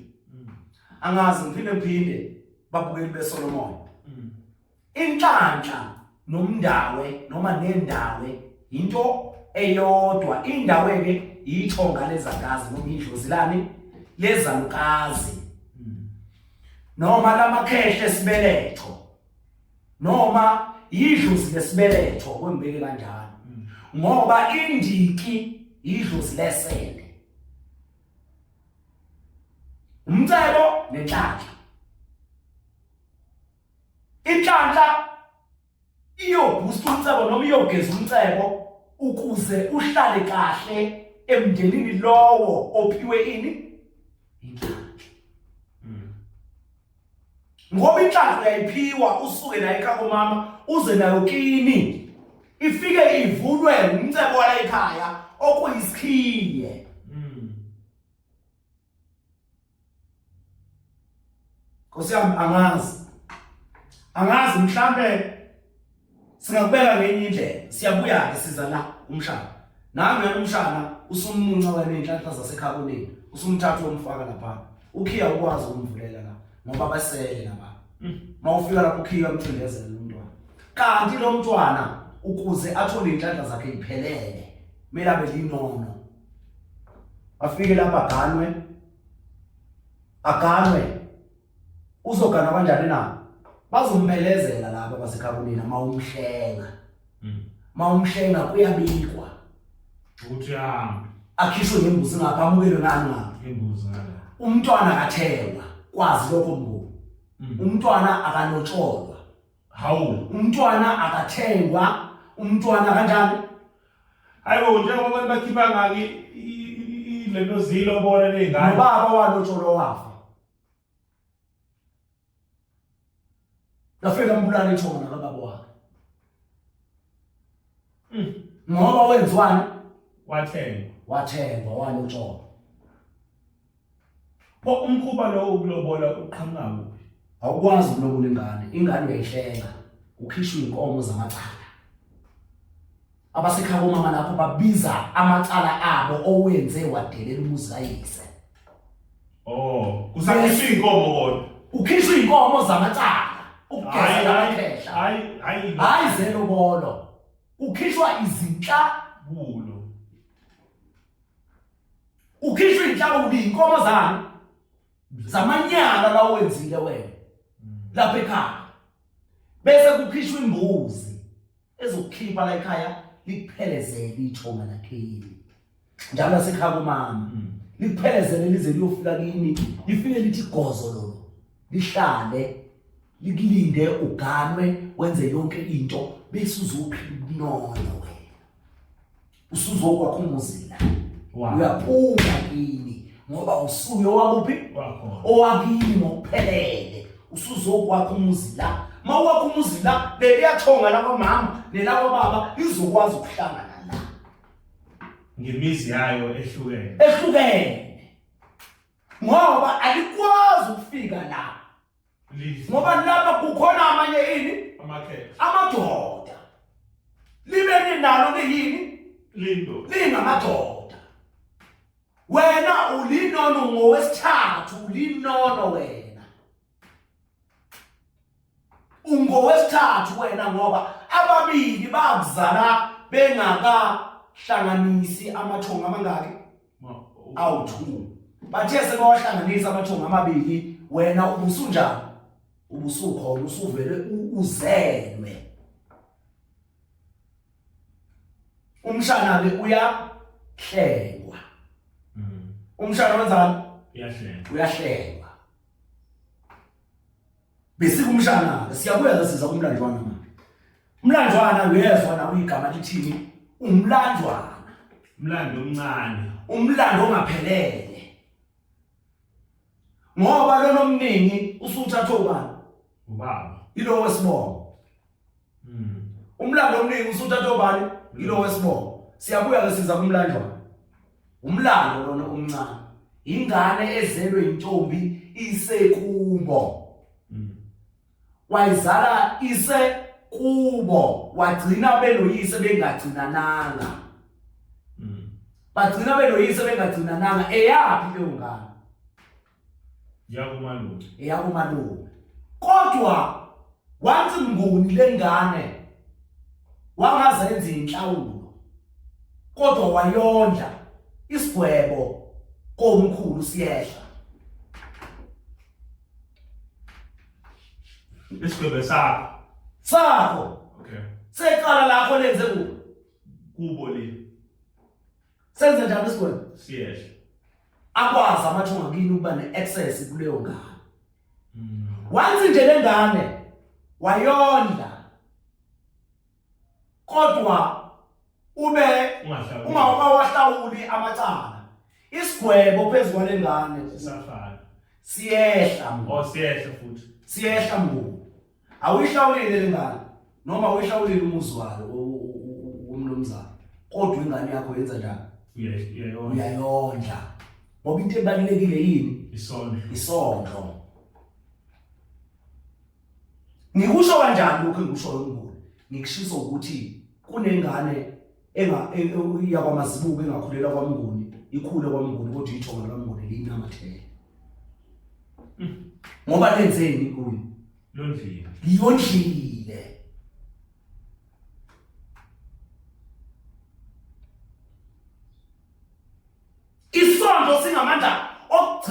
Angazi ngiphinde ngiphinde babukeli beSolomon. Inhlanhla nomndawe noma nendawe into eyodwa. Indawe ke ithonga lezakazi noma idlozi lani lezalukazi. Noma lamakhehle esibeletho. Noma idlozi lesibeletho kwembeke kanjalo. Ngoba indiki idlozi lesende. Umcebo nenhlanhla. Inhlanhla iyoboost umcebo noma iyogeza umcebo ukuze uhlale kahle emndenini lowo ophiwe ini inhlanhla. Ngoba inhlanhla uyayiphiwa usuke nayo ekhaya komama uze nayo kini ifike ivulwe umcebo wala ekhaya okuyisikhiye. Nkosi yami angazi. Angazi mhlambe singakubeka ngenye indlela. Siyabuya ke siza la umshana. Nangu yena umshana usumunca wena inhlanhla zasekhaya kunini. Usumthatha umfaka lapha. Ukhiya ukwazi ukumvulela la ngoba basele lapha. Mawufika lapho ukhiya umcindezela lo mntwana. Kanti lo mntwana ukuze athole inhlanhla zakhe iphelele. Kumele abe linono. Afike lapha aganwe. Aganwe. Uzogana kanjani na? Bazomphelezela laba basekhabonina mawumhlenga. Mawumhlenga kuyabikwa. Ukuthi ahambe. Akhishwe ngembuzi ngapha amukelwe ngani ngapha. Imbuzi ngala. Umntwana akathengwa kwazi lokho mnguni. Umntwana akalotsholwa. Hawu. Umntwana akathengwa, umntwana kanjani? Hayibo njengoba abantu bakhipha ngaki lento zilobole ley'ngane. Nobaba walotsholwa wafa. Lafika mbulala ithonga kababa wakhe. Ngoba wenziwani? Wathengwa. Wathengwa walotsholwa. Pho umkhuba lo ukulobola uqhamuka kuphi? Awukwazi ukulobola ingane, ingane uyayihlenga. Kukhishwa inkomo zamacala. Abasekhaya komama lapho babiza amacala abo owenze wadelela umuzi kayise. Oh, kusakhishwa inkomo kodwa. Ukhishwa inkomo zamacala. Ukugeza amakhehla. Hayi, hayi. Hayi zelobolo. Ukhishwa izinhlabulo. Ukhishwa inhlawulo inkomo zani? Zamanyala la wenzile wena. Lapha ekhaya. Bese kukhishwa imbuzi ezokukhipha la ekhaya likuphelezele ithonga lakhini. Njalo asekhaya kumama. Likuphelezele lize liyofika kini, lifike lithi gozo lolo. Lihlale likulinde uganwe wenze yonke into bese uzophila ubunono wena. Usuzokwakha umuzi la. Uyaphuma kini ngoba usuye owakuphi? Owakini ngokuphelele. Usuzokwakha umuzi la. Mawakha umuzi la leliyathonga la kwamama nelakwababa lizokwazi ukuhlangana la. Ngemizi yayo ehlukene. Ehlukene. Ngoba alikwazi ukufika la. Ngoba lapha kukhona amanye ini? Amakhehla. Amadoda. Libe ninalo liyini? Lindo. Lingamadoda. Wena ulinono ngowesithathu, ulinono wena. Ungowesithathu wena ngoba ababili bakuzala bengakahlanganisi amathongo amangaki? Awu-2. Bathe sebewahlanganisa amathongo amabili wena ubusunjani? Ubusukhona usuvele uzelwe. Umshana ke uyahlengwa. Umshana wenzani? Uyahlengwa. Uyahlengwa. Besikumshana ke siyabuya ke siza kumlanjwana manje. Umlanjwana uyezwa na uyigama lithini? Umlanjwana. Umlando omncane. Umlando ongaphelele. Ngoba lona omningi usuthathwe ubani? Ubaba. Ilo wesibongo. Umlando omningi usuthathwe ubani? Ilo wesibongo. Siyabuya ke siza kumlanjwana. Umlando lona omncane. Ingane ezelwe intombi isekubo. Wayizala ise kubo wagcina benoyise bengagcinananga. Bagcina benoyise bengagcinananga eyaphi leyo ngane? Yakumalume. Eyakumalume. Kodwa wathi Mnguni lengane wangazenza inhlawulo kodwa wayondla isigwebo komkhulu siyehla. Isigwebo sakho. Sakho. Okay. Secala lakho lenze kuphi? Kubo le. Senze njani isigwebo? Siyehla. Akwazi amathonga kini ukuba ne-access kuleyo ngane. Once nje lengane wayondla kodwa ube ungawahlawuli amacala isigwebo phezu kwalengane sisafana siyehla. Oh, siyehla futhi. Siyehla mnguni. Awuyihlawulile lengane noma awuyihlawulile umuzi wayo womnumzane kodwa ingane yakho yenza njani? Uyayondla. Ngoba into ebalulekile yini? Isondlo. Isondlo. Ngikusho kanjani lokho engikushoyo mnguni? Ngikushiso ukuthi kunengane enga yakwamazibuko engakhulela kwaMnguni, ikhule kwaMnguni kodwa ithonga laMnguni linamathele. Ngoba lenzeni kuyo? Londlile. Liyondlile.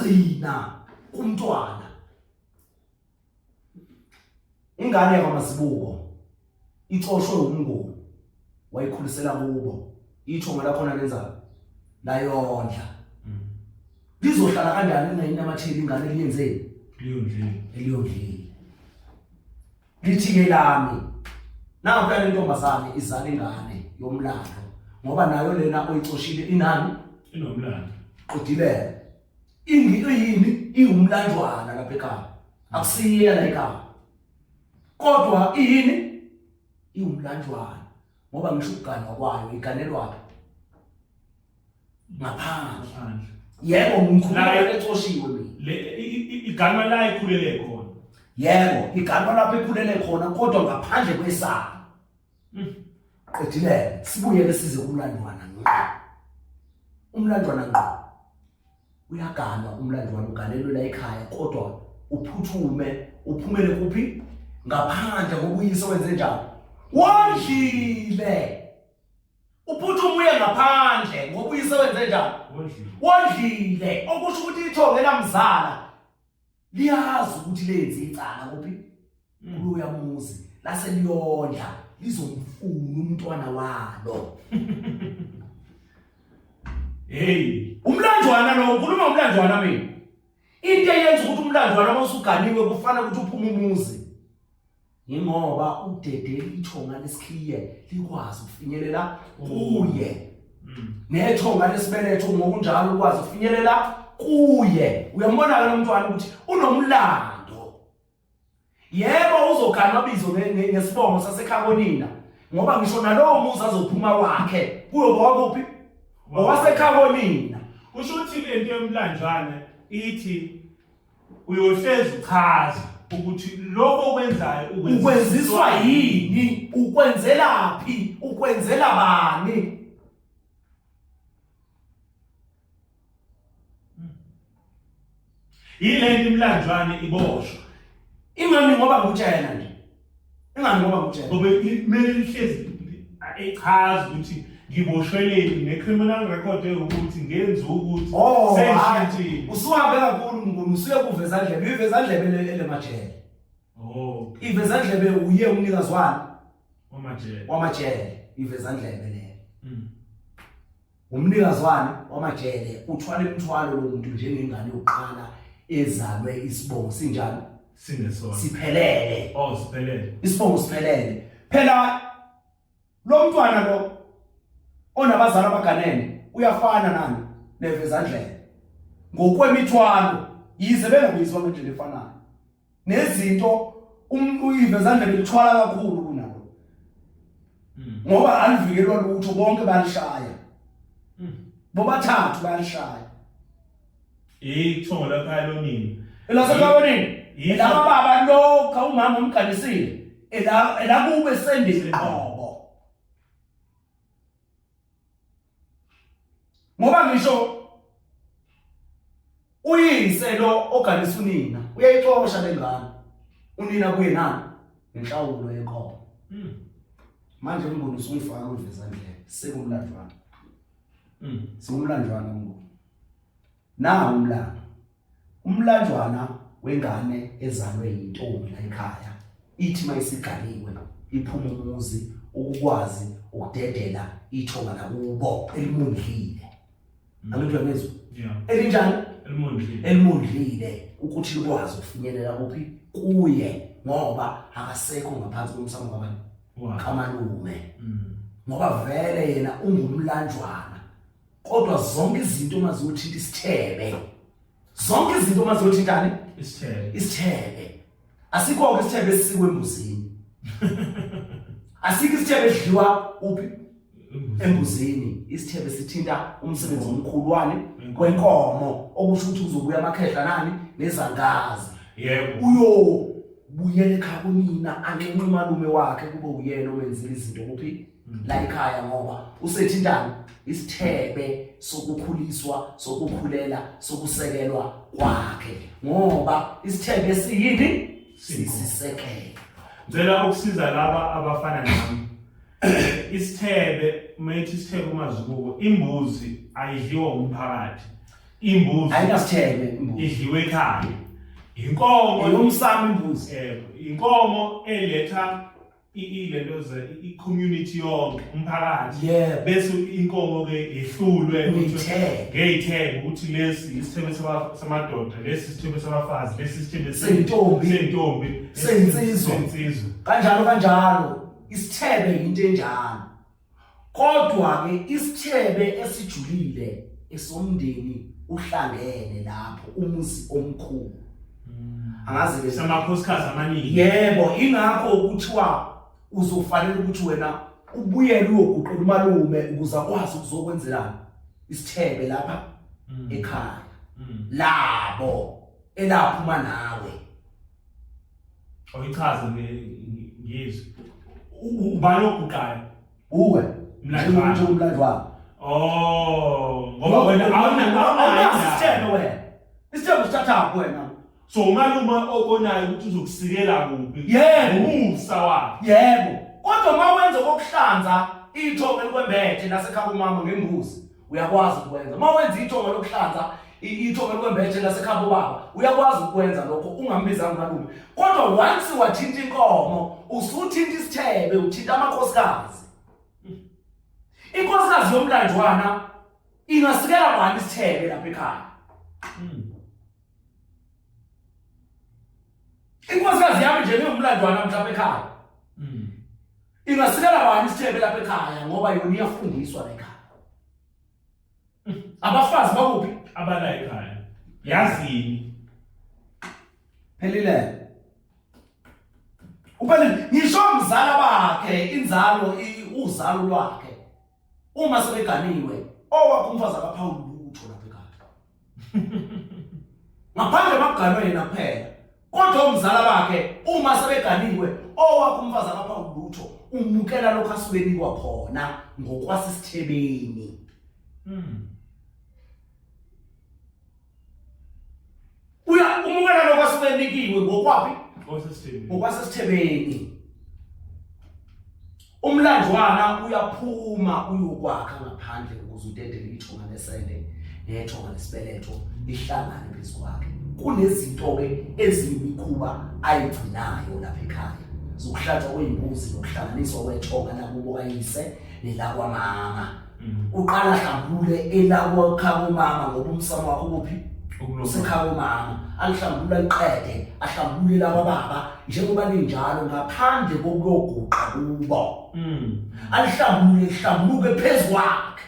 Gcina kumntwana. Ingane yakwaMazibuko icoshwe umnguni wayikhulisela kubo ithonga lakhona lenzani layondla. Lizohlala kanjani lingayinamatheli ingane liyenzeni? Liyondlile. Eliyondlile. Lithi-ke lami nangu le ntombazane izala ingane yomlando ngoba nayo lena oyicoshile inani? Inomlando. Qedile. Iyini? Iwumlanjwana lapha ekhaya. Akusiye la ekhaya. Kodwa iyini? Iwumlanjwana ngoba ngisho ukuganwa kwayo iganelwaphi? Ngaphandle. Yebo ngikhuluma ecoshiwe mina. Le iganwa la ikhulele khona. Yebo, iganwa lapho ekhulele khona kodwa ngaphandle kwesango. Qedile, sibuyele size kumlandwana ngqo. Umlandwana ngqo. Uyaganwa umlandwana uganelwe la ekhaya kodwa uphuthume uphumele kuphi? Ngaphandle ngobuyise wenze njani? Wondlile. Uphuthume uye ngaphandle ngoba uyise wenze njani? Wondlile. Okusho ukuthi ithongo elamzala liyazi ukuthi lenze icala kuphi? Kuloya muzi lase liyondla lizomfuna umntwana walo. Hey, umlanjwana lo ukhuluma umlanjwana mina. Into eyenza ukuthi umlanjwana uma usuganiwe kufana ukuthi uphume umuzi. Yingoba udedela ithonga lesikhiye likwazi ukufinyelela kuye. Nethonga lesibeletho ngokunjalo ukwazi ukufinyelela kuye. Uyambona ke lo mntwana ukuthi unomlando. Yebo uzoganwa bizo ngesibongo sasekhakonina ngoba ngisho nalowo muzi azophuma wakhe kuyoba wakuphi? Owasekhakonina. Kusho ukuthi lento yomlanjwana ithi uyohlezi uchaza ukuthi lokho okwenzayo ukwenziswa yini, ukwenzelaphi, ukwenzela bani. Yile nto imlanjwane iboshwa. Ingani ngoba ngikutshela nje. Ingani ngoba ngikutshela. Ngoba kumele lihlezi echaza ukuthi ngiboshweleni ne-criminal record ewukuthi ngenza ukuthi Oh, hhayi. sengishintshile. Usuhambe kakhulu Mnguni, usuye kuvezandlebe, ivezandlebe elemajele. Oh, okay. Ivezandlebe uye umnikazi wani? Wamajele. Wamajele, ivezandlebe leyo. Umnikazi wani? Wamajele, uthwala imithwalo lo muntu njengengane yokuqala ezalwe isibongo sinjani? Singesona. Siphelele. Oh, siphelele. Isibongo siphelele. Phela lo mntwana lo onabazali abaganene uyafana nani nevezandlebe ngokwemithwalo yize bengabizwa ngendlela efanayo nezinto ivezandlebe lithwala kakhulu kunalo ngoba alivikelwa lutho bonke balishaya bobathathu bayalishaya. Ithongo lapha lonini. Elasekhaya Elaba baba lokho umama umganisile. Ela elakube sendile qobo. Ngoba ngisho uyise lo oganisa unina uyayixosha lengane. Unina kuye nani? Nenhlawulo yenkomo. Manje umnguni usungifaka uvezandlebe sekumlandwana. Siwumlanjwana umnguni. Nawu umlando. Umlanjwana wengane ezalwe yintombi la ekhaya ithi mayisiganiwe iphuma umuzi ukukwazi ukudedela ithonga lakubo elimondlile. Angithi uyangizwa? Yeah. Elinjani? Elimondlile. Elimondlile ukuthi likwazi ukufinyelela kuphi? Kuye ngoba akasekho ngaphansi komsamo kabani? Kamalume. Ngoba vele yena ungumlanjwana. Kodwa zonke izinto uma ziyothinta isithebe. Zonke izinto uma ziyothintani? Isithebe. Isithebe. Asikho-ke isithebe esisikwe embuzini. Asikho isithebe esidliwa uphi? Embuzini. Isithebe sithinta umsebenzi omkhulu wani? Wenkomo. Okusho ukuthi kuzobuya amakhehla nani? Nezangazi. Yebo. Uyobuyela ekhaya kunina anxenxe umalume wakhe kube uyena omenzile izinto kuphi? La ekhaya ngoba usethintani? Isithebe sokukhuliswa, sokukhulela, sokusekelwa kwakhe. Ngoba isithebe siyini? Sisisekelo. Ngicela ukusiza laba abafana nami. Isithebe, uma ethi isithebe uMazibuko, imbuzi ayidliwa umphakathi. Imbuzi Ayinasithebe imbuzi. Idliwe ekhaya. Inkomo Eyomsamo imbuzi. Inkomo eletha ilento ze i-community yonke umphakathi. Bese inkomo ke yehlulwe ngeyithebe ukuthi lesi isithebe samadoda, lesi isithebe sabafazi, lesi isithebe sentombi, sentombi, sensizwa, sensizwa. Kanjalo kanjalo. Isithebe into enjalo. Kodwa ke isithebe esijulile esomndeni uhlangene lapho umuzi omkhulu. Angazi ke samakhosikazi amaningi. Yebo, ingakho kuthiwa uzofanele ukuthi wena ubuyele uyoguqela umalume ukuze akwazi ukuzokwenzelana isithebe lapha ekhaya. Labo elaphuma nawe. Oyichaze ngizwe. Ubani oguqayo? Uwe. Mlandwana. Umlandwana. Oh, ngoba wena awunaso isithebe wena. Isithebe usithathaphi wena? So umalume obonayo ukuthi uzokusikela kuphi? Yebo. Umusa wakhe. Yebo. Kodwa uma wenza okokuhlanza ithongo elikwembethe lasekhaya kumama ngembuzi uyakwazi ukwenza. Uma wenza ithongo lokuhlanza ithongo elikwembethe lasekhaya bobaba uyakwazi ukwenza lokho ungambizanga umalume. Kodwa once wathinta inkomo usuthinta isithebe uthinta amakhosikazi. Inkosikazi yomlanjwana ingasikela bani isithebe lapha ekhaya? Inkosikazi yami nje ngiyumlandwana mhlawumbe ekhaya. Ingasikela bani isithebe lapha ekhaya ngoba yona iyafundiswa la ekhaya. Abafazi bakuphi? Abala ekhaya. Yazini. Phelile. Uphelile ngisho mzala bakhe inzalo uzalo lwakhe. Uma sebeganiwe owakho umfazi akaphawuli lutho lapha ekhaya. Ngaphandle bakuganwe yena kuphela. Kodwa umzala bakhe uma sebeganiwe owakho umfazi akaphawuli lutho umukela lokho asuke enikwa khona ngokwasesithebeni. Uya umukela lokho asuke enikiwe ngokwaphi? Ngokwasesithebeni. Umlanjwana uyaphuma uyokwakha ngaphandle ukuze udedele ithonga lesende nethonga lesibeletho lihlangane phezu kwakhe. Kunezinto-ke eziyimikhuba ayigcinayo lapha ekhaya zokuhlatshwa kwey'mbuzi nokuhlanganiswa kwethonga lakubo kayise nelakwamama. Uqala hlambulule elakwakha komama ngoba umsamo wakho kuphi? Usekhaya komama. Alihlambulula liqede, ahlambulule lakwababa njengoba linjalo ngaphandle kokuyoguqa kubo. Alihlambulule lihlambuluke phezu kwakhe.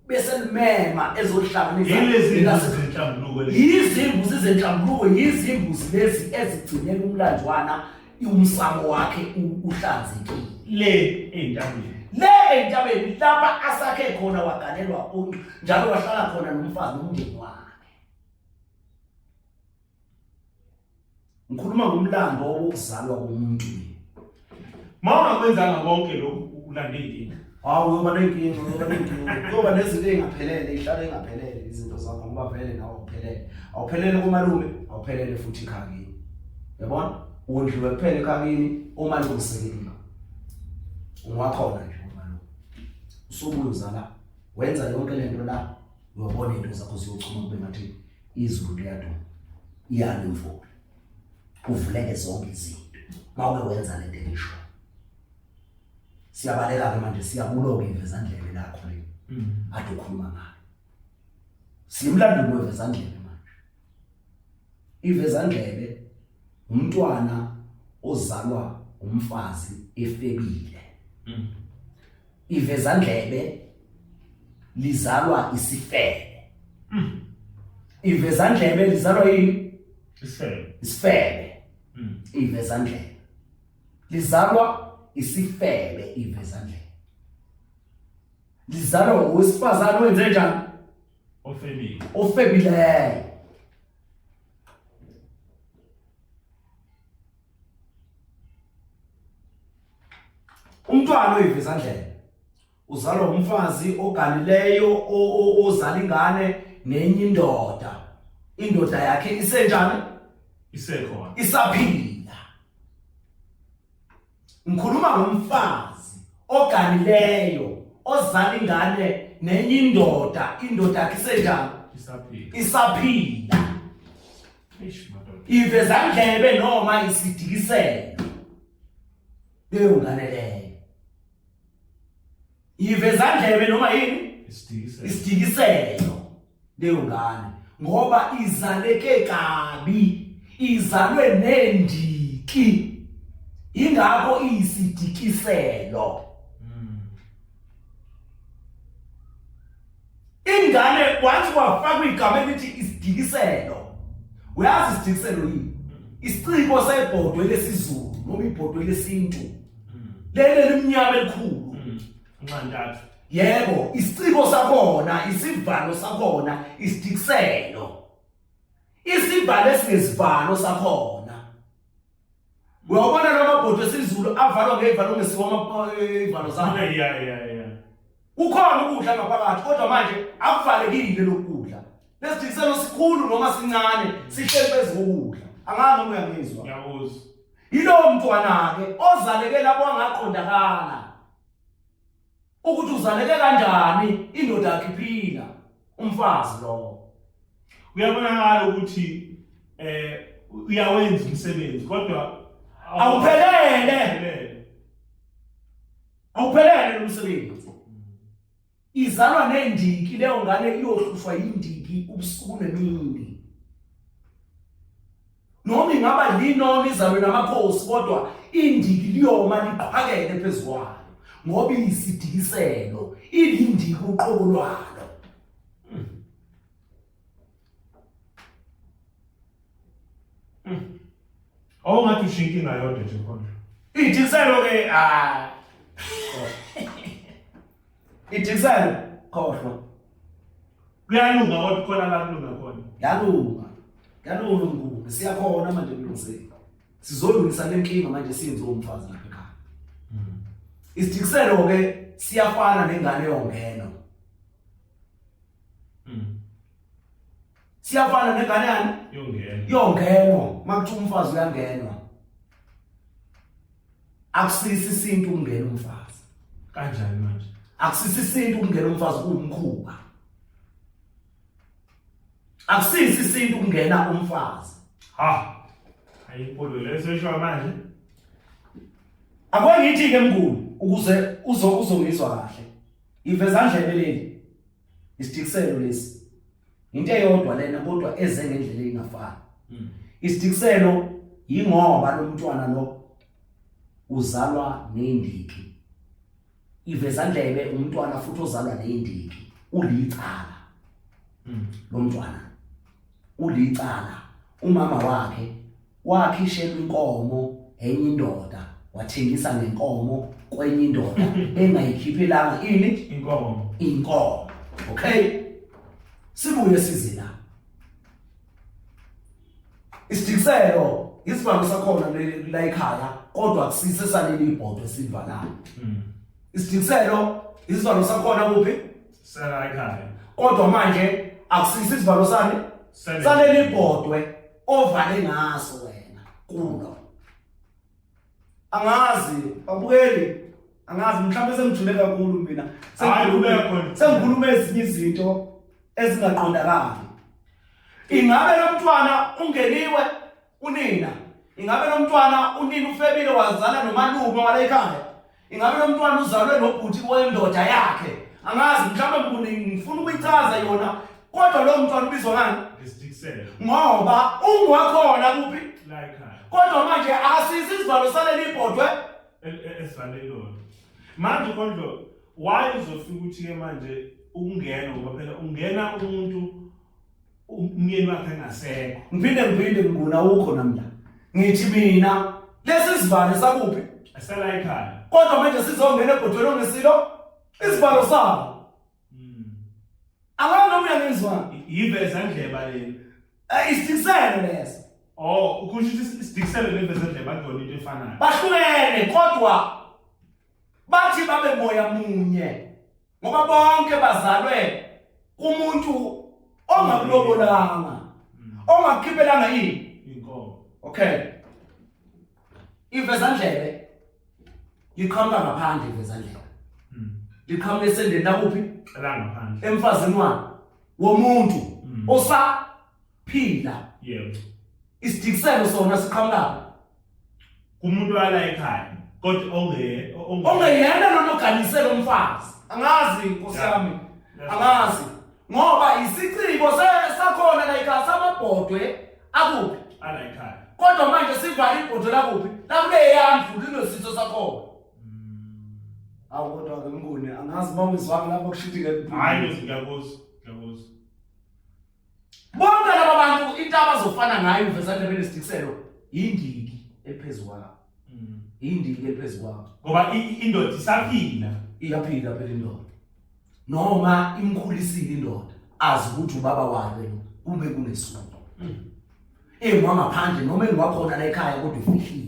Bese limema ezohlanganisa. Yilezi zenhlambuluko lezi. Yizimbuzi zenhlambuluko, yizimbuzi lezi ezigcinela umlanjwana umsamo wakhe uhlanzekile. Le entabeni. Le entabeni lapha asakhe khona waganelwa njalo wahlala khona nomfazi nomndeni wakhe. Ngikhuluma ngomlando wokuzalwa komuntu. Uma ungakwenzanga konke lokhu ulande inkinga. Hawu uyoba nenkinga, uyoba nenkinga. Kuyoba nezinto ezingaphelele, ihlale ingaphelele izinto zakho ngoba vele nawe awuphelele. Awuphelele komalume, awuphelele futhi ekhaya kini. Uyabona? Wondliwe kuphela ekhaya kini, umalume usekelile. Ungakhona nje umalume. Usubuya uzala, wenza yonke lento la, uyobona into zakho ziyochuma kube ngathi izulu liyaduma. Iyana imvula. Kuvuleke zonke izinto. Mawuke wenza lento engisho. Siyabaleka ke manje siyabulo ke ivezandlebe lakho le. Ade ukhuluma ngalo. Siyimlandweni wevezandlebe manje. Ivezandlebe umntwana ozalwa umfazi efebile. Ivezandlebe lizalwa isifebe. Ivezandlebe lizalwa yini? Isifebe. Isifebe. Ivezandlebe lizalwa isifebe. Ivezandlebe lizalwa owesifazane owenze njani? Ofebile. Ofebileyo. Umntwana oyivezandlebe uzalwa umfazi oganileyo ozala ingane nenye indoda. Indoda yakhe isenjani? Isekhona. Isaphila. Ngikhuluma ngomfazi oganileyo ozala ingane nenye indoda, indoda yakhe isenjani? Isaphila. Isaphila. Eish madoda. Ivezandlebe noma isidikiselo. Leyo ngane leyo. Ivezandlebe noma yini? Isidikiselo. Isidikiselo. Leyo ngane ngoba izaleke kabi, izalwe nendiki. Ingakho iyisidikiselo. Ingane once kwafakwa igama elithi isidikiselo. Uyazi isidikiselo yini? Isiciko sebhodwe lesizulu noma ibhodwe lesintu. Leli elimnyama elikhulu. Nxantathu. Yebo, isiciko sakhona, isivalo sakhona, isidikiselo. Isivalo esingesivalo sakhona. Uyawubona la mabhodwe esiZulu avalwa ngeyivalo ngesiwa ivalo zawo. Yeah, yeah, yeah. Kukhona ukudla ngaphakathi kodwa manje akuvalekile lokudla. Lesidikiselo sikhulu noma sincane sihleli phezu kokudla. Angazi noma uyangizwa. Ngiyakuzwa. Yilowo mntwana ke ozaleke lapho angaqondakala. Ukuthi uzaleke kanjani indoda yakhe iphila umfazi lowo. Kuyabonakala ukuthi uyawenza umsebenzi kodwa awuphelele. Awuphelele lo msebenzi. Izalwa nendiki leyo ngane iyohlushwa yindiki ubusuku nemini. Noma ingaba linoma izalwe namakhosi kodwa indiki liyoma liqhakele phezu kwayo ngoba iyisidikiselo ilindiki uqobo lwalo. Awungathi ushiya inkinga yodwa nje khona. Idikiselo ke ah. Idikiselo khohlwa. Kuyalunga kodwa khona la kulunga khona. Yalunga. Yalunga mkhulu. Siyakhona manje kulungiseni. Sizolungisa lenkinga manje siyenze umfazi lapha ekhaya. Isidikiselo ke siyafana nengane yongeno. Siyafana nengane yani? Yongeno. Yongenwa. Makuthiwa umfazi uyangenwa. Akusisi isintu ukungena umfazi. Kanjani manje? Akusisi isintu ukungena umfazi kuwumkhuba. Akusisi isintu ukungena umfazi. Ha. Ayinkulu leso manje. Akwengithi ke mkhulu ukuze uzongizwa kahle. Ivezandlebe leli. Isidikiselo lesi. Into eyodwa lena kodwa eze ngendlela engafani. Isidikiselo yingoba lo mntwana lo uzalwa nendiki. Ivezandlebe umntwana futhi ozalwa nendiki ulicala. Lo mntwana ulicala. Umama wakhe wakhishelwa inkomo enye indoda wathengisa ngenkomo kwenye indoda engayikhiphelanga ini inkomo. Inkomo. Okay, sibuye size la. Isidikiselo isivalo sakhona la ekhaya kodwa akusise saleli ibhodwe esivalayo. Isidikiselo isivalo sakhona kuphi? Sala ekhaya. Kodwa manje akusise isivalo sani saleli ibhodwe ovale ngaso wena kulo. Angazi abukeli, angazi mhlawumbe sengijule kakhulu mina. Sengikhuluma ezinye izinto ezingaqondakali. Ingabe lo mntwana ungeniwe unina? Ingabe lo mntwana unina ufebile wazala nomalume wala ekhaya? Ingabe lo mntwana uzalwe nobhuti wendoda yakhe? Angazi mhlawumbe ngifuna ukuyichaza yona kodwa lo mntwana ubizwa ngani? Isidikiselo. Ngoba ungwakhona kuphi? La ekhaya. Kodwa manje akasisi isivalo saleli ibhodwe esivalelona. Manje Khondlo, why uzofika ukuthi ke manje ukungena ngoba phela ungena umuntu umyeni wakhe engasekho. Ngiphinde ngibona ukho namla. Ngithi mina lesi sivalo sakuphi? Esala ekhaya. Kodwa manje sizongena ebhodweni ongesilo isivalo sabo. Akana noma uyangizwa. Yivezandleba leli. Isidikiselo leso. Oh, ukusho ukuthi isidikiselo nevezandleba akuyona into efanayo. Bahlukene kodwa bathi babe moya munye ngoba bonke bazalwe kumuntu ongakulobolanga, ongakukhiphelanga yini inkomo. Okay, ivezandlebe liqhamuka ngaphandle, ivezandlebe liqhamuka esendeni lakuphi? La ngaphandle, emfazini wani womuntu. Osaphila. Yebo. Isidikiselo sona siqhamuka kumuntu wala ekhaya kodwa onge ongeyena lona oganise lo mfazi. Angazi nkosi yami. Angazi. Ngoba isiciko sakhona la ekhaya samabhodwe akuphi? Ala ekhaya. Kodwa manje sivala ibhodwe lakuphi? Lakuleya ndlu linositho sakhona. Awu kodwa ke Mnguni angazi uma ungizwanga lapho kushuthi ke Hayi ngiyakuzwa, ngiyakuzwa. Bonke laba bantu into abazofana ngayo uVezandlebe nesidikiselo yindiki eliphezu kwabo. Yindiki eliphezu kwabo. Ngoba indoda isaphila. Iyaphila phela indoda. Noma imkhulisile indoda azi ukuthi ubaba wakhe lo kube kunesuku. Engwangaphandle noma engwakhona la ekhaya kodwa ufihliwe.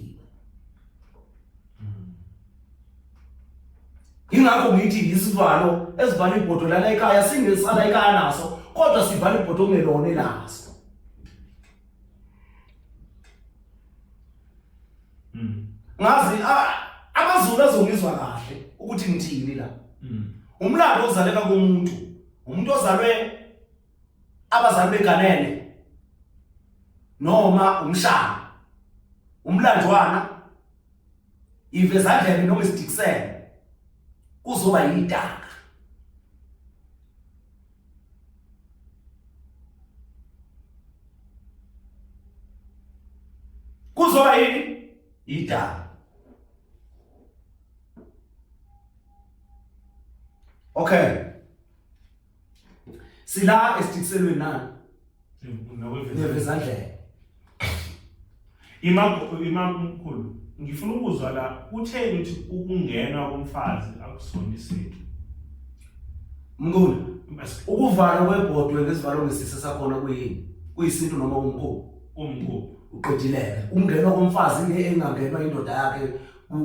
Ingakho ngithi isivalo esivala ibhodo lala ekhaya singesala ekhaya naso kodwa sivala ibhodo okungelona elaso. Ngazi amaZulu azongizwa kahle ukuthi ngithini la. Umlando ozaleka komuntu, umuntu ozalwe abazali beganene noma umshana umlanjwana ivezandlebe noma isidikiselo kuzoba yidaka kuzoba yini idaka okay sila esidikiselweni nani nevezandlebe Imam mkhulu ngifuna ukuzwa la utheni ukuthi ukungenwa komfazi akusona isintu Mnguni ukuvalwa kwebhodwe ngesivalo ngesise sakhona kuyini kuyisintu noma umkhuba umkhuba uqedileke ukungenwa komfazi le engangenwa indoda yakhe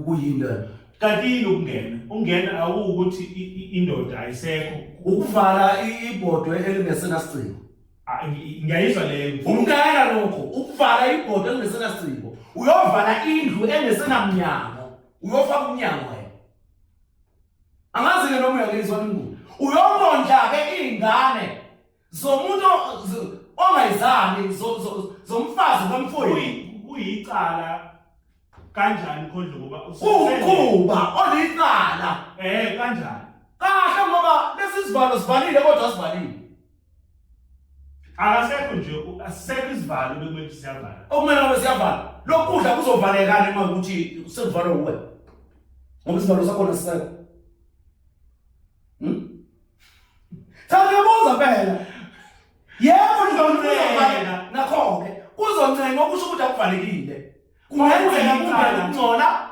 kuyini leyo kanti yini ukungena ungena awukuthi indoda ayisekho ukuvala ibhodwe elingesenasiciko ngiyayizwa leyo ukungena lokho ukuvala ibhodwe elingesenasiciko uyovala indlu engesenamnyango uyofaka umnyango wena angazi-ke noma uyangizwa inguni uyomondla-ke iy'ngane zomuntu ongayizali zomfazi kamfowenu kuyicala kanjani khondlo ngoba uwumkhuba olicala kanjani kahle ngoba lesi sivalo sivalile kodwa sivalile akasekho nje asisekho isivalo bekumele siyavala okumele ngabe siyavala lokudla kuzovalekani uma ukuthi sekuvalwe uwe ngoba isivalo sakhona sisekho Cha ngiyabuza phela. Yebo ngizoncenga nakho-ke kuzoncenga okusho ukuthi akuvalekile. Kungenzeka kungene kungcola.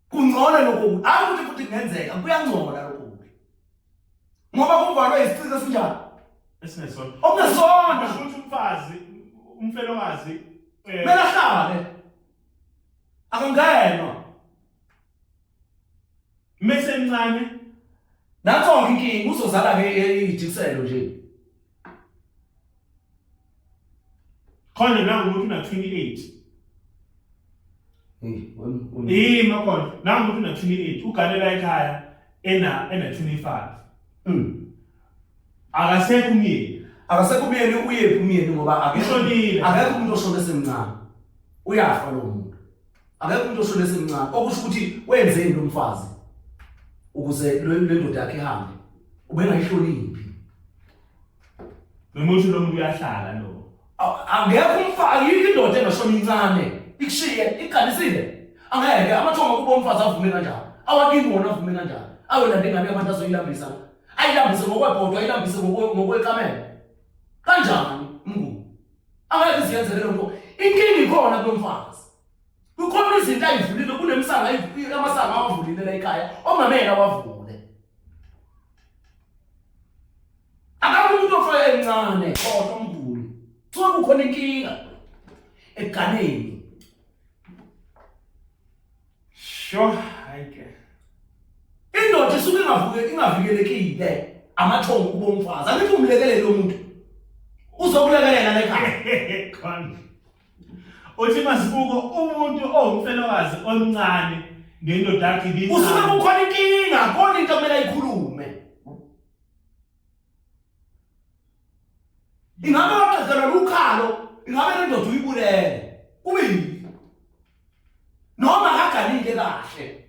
Kungcola lokhu. Hayi ukuthi futhi kungenzeka kuyangcola lokhu. Ngoba kuvalwe isiciko esinjani? Esingesona. Okungesona. Kusho ukuthi umfazi umfelokazi kumele ahlale. Akangenwa. Mese emncane Nakho-ke inkinga uzozala-ke iy'jikiselo nje. Khona nangu umuntu una 28. Hey, Eh makhona nangu umuntu una 28 ugalela ekhaya ena 25. Akasekho umyeni. Akasekho umyeni uyephi umyeni ngoba akekho Ushonile. Akekho umuntu oshone esemncane. Uyafa lo muntu. Akekho umuntu oshone esemncane okusho ukuthi wenzeni lo mfazi ukuze le ndoda yakhe ihambe. Ubengayihloniphi. Noma usho lo muntu uyahlala lo. Angekho umfazi ayikho indoda engashona incane ikushiye iqalisile. Angeke amathongo kubo umfazi avume kanjani? Awakini wona avume kanjani? Awelanda ingane yabantu azoyilambisa. Ayilambise ngokwebhodwa ayilambise ngokwekamelo. Kanjani mngu? Angeke iziyenzele lo nto. Inkinga ikhona kulo mfazi. Kukhona izinto ayivulile kunemisanga amasango awavulile la ekhaya ongamele awavule. Akakho umuntu ofake encane kodwa mnguni. Kuthiwa kukhona inkinga ekuganeni. Sho hayi ke. Indoda isuke ingavuke ingavikelekile amathongo kubo umfazi. Angithi umlekelele lo muntu. Uzokulekelela la ekhaya. Khona. Uthi masibuko umuntu owumfelokazi omncane nendoda yakhe ibincane. Usuke kukhona inkinga, khona into okumele ayikhulume. Ingabe waxegelwa lukhalo, ingabe le ndoda uyibulele. Kubili. Noma akaganile kahle.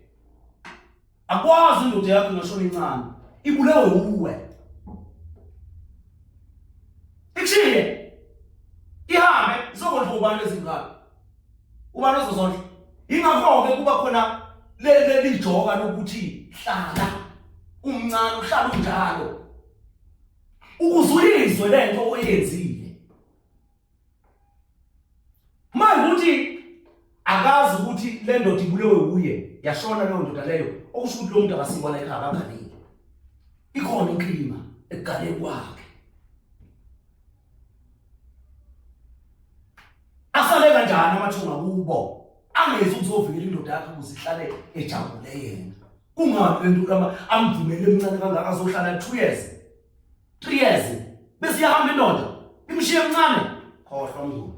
Akwazi indoda yakho ingashona incane. Ibulewe uwe. Ikushiye. Ihambe izokondla ubani lezingane. Ubani ozozondla? Ingakho-ke kuba khona leli joka lokuthi hlala umncane uhlala unjalo. Ukuze uyizwe lento oyenzile. Manje ukuthi akazi ukuthi le ndoda ibulewe uye yashona leyo ndoda leyo okusho ukuthi lo muntu akasikwa la ekhaya akaganile. Ikhona inkinga ekugaleni kwakhe. Asale kanjani amathunga kubo angezi ukuzovikela indoda yakhe ukuze ihlale ejabule yena. Kungani le nto amvumele emncane kangaka azohlala 2 years 3 years bese iyahamba indoda imshiye emncane. Khohlwa mnguni,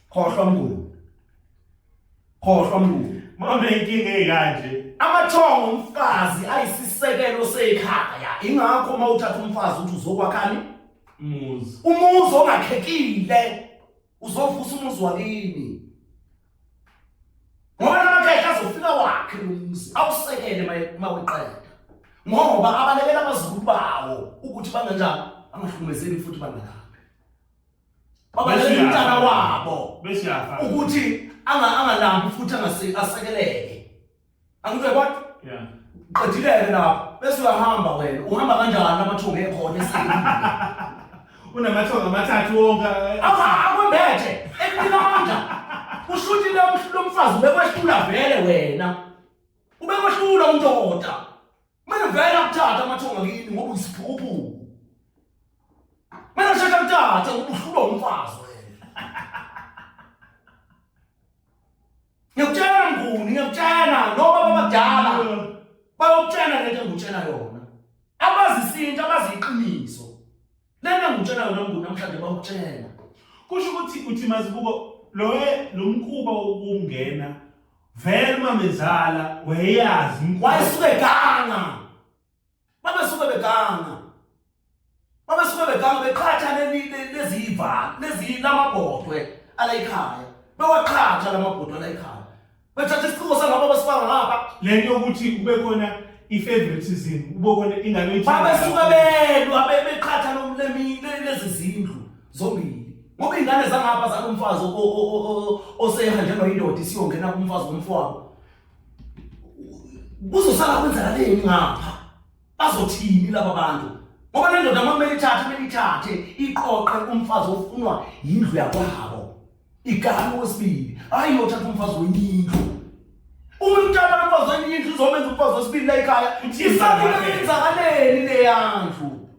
khohlwa mnguni, khohlwa mnguni. Mama inkinga eyikanje. Amathongo omfazi ayisisekelo sekhaya. Ingakho uma uthatha umfazi uthi uzokwakhani umuzi, umuzi ongakhekile uzovusa umuzi wakini. Ngoba namakhehla azofika wakhe lo muzi awusekele maweqeda. Ngoba abalekela abazukulu bawo ukuthi bangenjani bangahlukumezeki futhi bangalambi. Babalekela umntana wabo ukuthi angalambi futhi asekeleke. Angithi uyabona? Yeah. Uqedile-ke lapho bese uyahamba wena. Uhamba kanjani amathongo ekhona esekile? Unamathongo amathathu wonke. Akwembethe ekunika amandla. Kusho ukuthi lo mfazi ubekwehlula vele wena. Ubekwehlula undoda. Kumele vele akuthathe amathongo kini ngoba uyisiphukuphuku. Kumele sheshe akuthathe ngoba uhlulwa umfazi wena. Ngiyakutshela Mnguni, ngiyakutshela noma babadala bayokutshela lento engikutshela yona. Abazi isintu, abazi iqiniso. Lento engikutshela yona Mnguni namhlanje bayokutshela. Kusho ukuthi uthi Mazibuko lo lo mkhuba wokungena vele umamezala wayeyazi imikhuba. Wayesuke eganga. Babesuke beganga. Babesuke beganga beqhatha leziva lezi lamabhodwe ala ekhaya. Bewaqhatha lamabhodwe ala ekhaya. Bethatha isiciko sangapha basifaka ngapha. Lento yokuthi kube khona i-favoritism kube khona ingane oyithanda. Babesuke belwa beqhatha lezi zindlu zombili. Ngoba iy'ngane zangapha zalomfazi osehanjelwa indoda isiyongena kumfazi womfowabo. Kuzosala kwenzakaleni ngapha? Bazothini laba bantu? Ngoba le ndoda uma kumele ithathe, kumele ithathe iqoqe umfazi ofunwa yindlu yakwabo. Igama wesibili, hayi yothatha umfazi wenye indlu. Uma imthatha umfazi wenye indlu izomenza umfazi wesibili la ekhaya. Isabile yenzakaleni leya ndlu?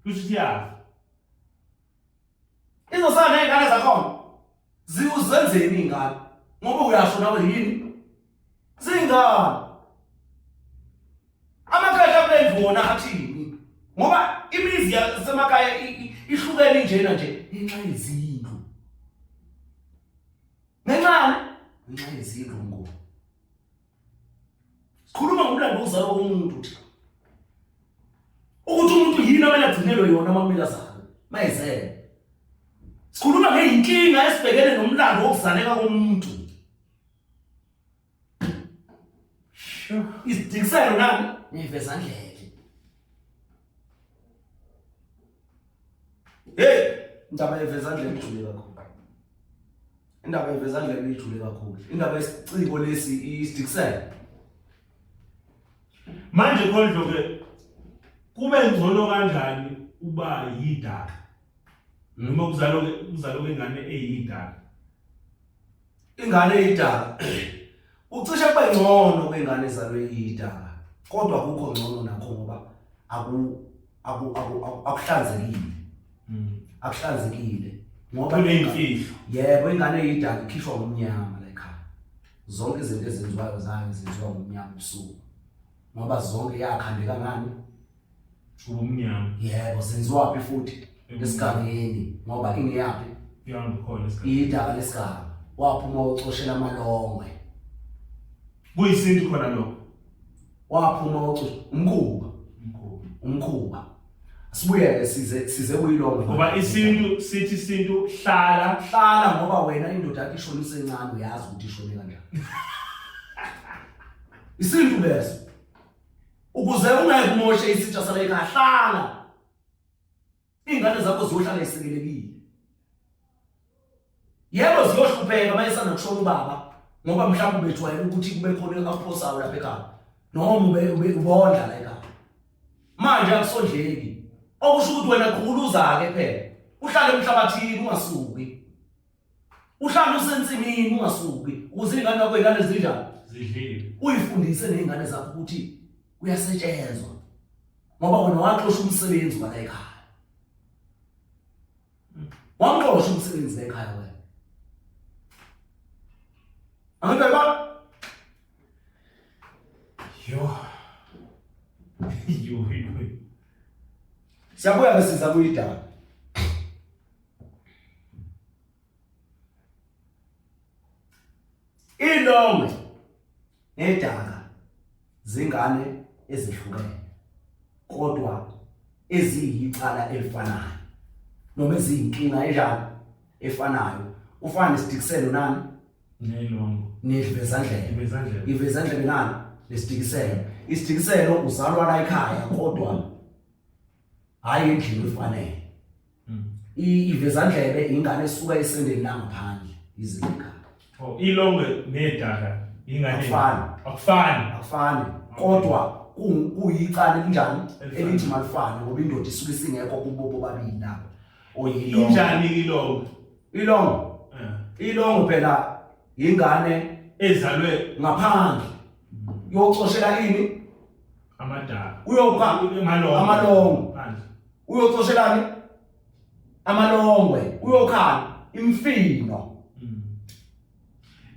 Kusho ukuthi yafa. Izosala ney'ngane zakhona. Ziwuzenzeni iy'ngane? Ngoba uyasho nawe yini? Zingane. Amakhehla kule ndlu wona athini? Ngoba imizi yasemakhaya ihlukene njena nje ngenxa yezindlu. Ngenxani? Ngenxa yezindlu ngoba. Sikhuluma ngomlando wokuzalwa komuntu thina. Ukuthi umuntu yini amele agcinelwe yona uma kumele azalwe, mayezele. Sikhuluma ngeyinkinga esibhekene nomlando wokuzaleka komuntu. Sure. Isidikiselo nani? Nivezandlebe. Hey, indaba yevezandlebe ijule kakhulu. Indaba yevezandlebe ijule kakhulu. Indaba yesiciko lesi isidikiselo. Manje khondlo ke kube ngcono kanjani uba yidaka? Noma kuzalwa kuzalwa ingane eyidaka. Ingane eyidaka. Ucishe kube ngcono kwengane ezalwe iyidaka. Kodwa akukho ngcono nakho ngoba aku aku akuhlanzekile. Akuhlanzekile ngoba kuneyimfihlo. Yebo, ingane eyidaka ikhishwa ngomnyama la ekhaya. Zonke izinto ezenziwayo zayo zenziwa ngomnyama ubusuku. Ngoba zonke yakhandeka ngani? Ubumnyama. Yebo, zenziwaphi futhi? Esigangeni ngoba ingeyaphi? Ihamba khona esigangeni. Idaka lesiganga. Waphuma ucoshela amalongwe. Kuyisintu khona lokho. Waphuma ucosha umkhuba. Umkhuba. Umkhuba. Sibuyeke size size kuyilongo. Ngoba isintu sithi isintu hlala hlala ngoba wena indoda yakho ishone usencane uyazi ukuthi ishone kanjani. Isintu leso. Ukuze ungeke umoshe isitsha sala ekhaya hlala. Ingane zakho ziyohlala isekelekile. Yebo ziyohlupheka mayesanda kushona ubaba ngoba mhlawumbe ubejwayele ukuthi kube khona akuphosayo lapha ekhaya noma ube ubondla la ekhaya. Manje akusondleki. Okusho ukuthi wena qhuluza-ke phela. Uhlale emhlabathini ungasuki. Uhlale usensimini ungasuki ukuze ingane yakho ingane zinjani? Zidlile. Uyifundise nezingane zakho ukuthi kuyasetshenzwa. Ngoba wena waxosha umsebenzi wala ekhaya. Wamxosha umsebenzi la ekhaya wena. Angithi ba Yo. Yo yo. Siyabuya ke siza kuyidaba. Ilongwe nedaka zingane ezihlukene kodwa eziyicala elifanayo noma eziyinkinga enjalo efanayo kufana nesidikiselo nani nelongo nevezandlebe ivezandlebe ivezandlebe nani nesidikiselo isidikiselo uzalwa la ekhaya kodwa hayi endlini efanele Ivezandlebe ingane esuka esendeni langaphandle ize ekhaya. Oh, ilongwe nedaka ingane akufani. Akufani. Akufani. Kodwa kuyicala elinjani elithi malifane ngoba indoda isuke isingekho kubo bobabili labo. Oyilongwe. Injani ilongwe? Ilongwe. Eh. Ilongwe phela ingane ezalwe ngaphandle. Uyocoshela ini? Amadaka. Uyopha amalongwe. Uyocoshelani? Amalongwe, uyokhala imfino.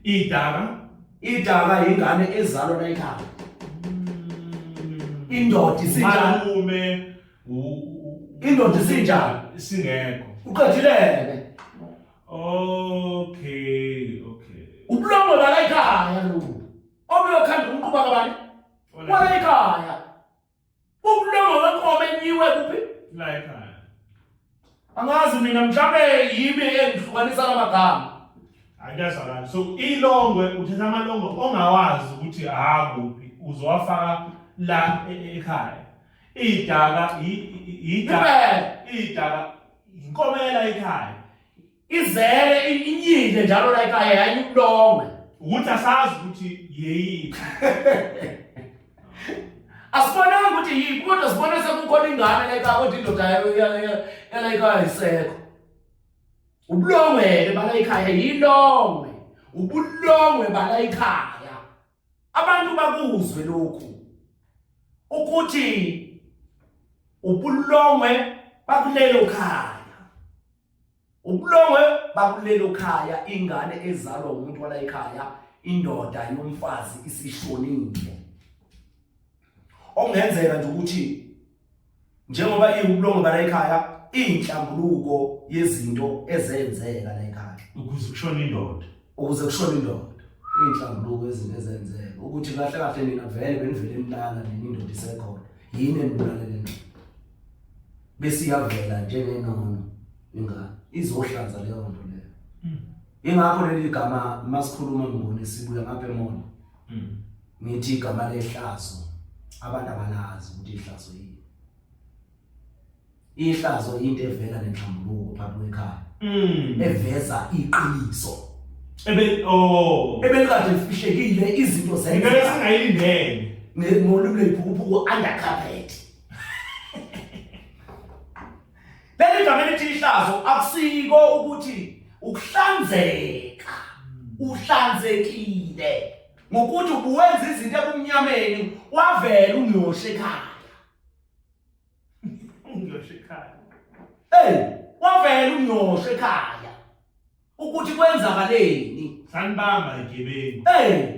Idaka, idaka ingane ezalwa la ekhaya. Indoda isinjani? Malume, indoda isinjani? Singekho. Uqedileke. Okay, okay. Ubulongwe bala ekhaya lobu. Obuyokhanda umquba kabani? Wala ekhaya. Ubulongo wenkomo enyiwe kuphi? La ekhaya. Angazi mina mhlambe yimi engihlukanisa lamagama. Akuyazwakala. So ilongwe uthatha amalongwe ongawazi ukuthi akuphi uzowafaka la e, e, ekhaya. Idaka idaka idaka inkomela ekhaya. Izele inyile njalo la ekhaya yayi ubulongwe. Ukuthi asazi ukuthi yeyiphi. Asibonanga ukuthi yiphi kodwa sibone sekukhona ingane la ekhaya kodwa indoda yala ekhaya isekho. Ubulongwe ke bala ekhaya yilongwe. Ubulongwe bala ekhaya. Abantu bakuzwe lokhu ukuthi ubulongwe bakulelo khaya. Ubulongwe bakulelo khaya ingane ezalwa umuntu wala ekhaya indoda yomfazi isishonile. Okungenzeka nje ukuthi njengoba iwubulongwe bala ekhaya inhlambuluko yezinto ezenzeka la ekhaya ukuze kushone indoda ukuze kushone indoda inhlambuluko yezinto ezenzeka ukuthi kahle kahle nina vele benivele nilala nina indoda isekhona yini enibulalele nina bese iyavela njengenono ingane izohlanza leyo nto leyo ingakho leli gama masikhuluma ngibone sibuya ngapha emona ngithi igama lehlazo abantu abalazi ukuthi ihlazo yini ihlazo into evela nenhlambuluko phakathi kwekhaya eveza iqiniso ebe oh ebelikade lifihlekile izinto zenza into esingayilindele ngolimi lwephukuphuku under carpet Leli gama elithi ihlazo akusiko ukuthi ukuhlanzeka. Uhlanzekile ngokuthi ubuwenza izinto ebumnyameni wavela ungiyosha ekhaya. Ungiyosha ekhaya. Hey, wavela ungiyosha ekhaya. Ukuthi kwenzakaleni? Sanibamba igebengu. Hey.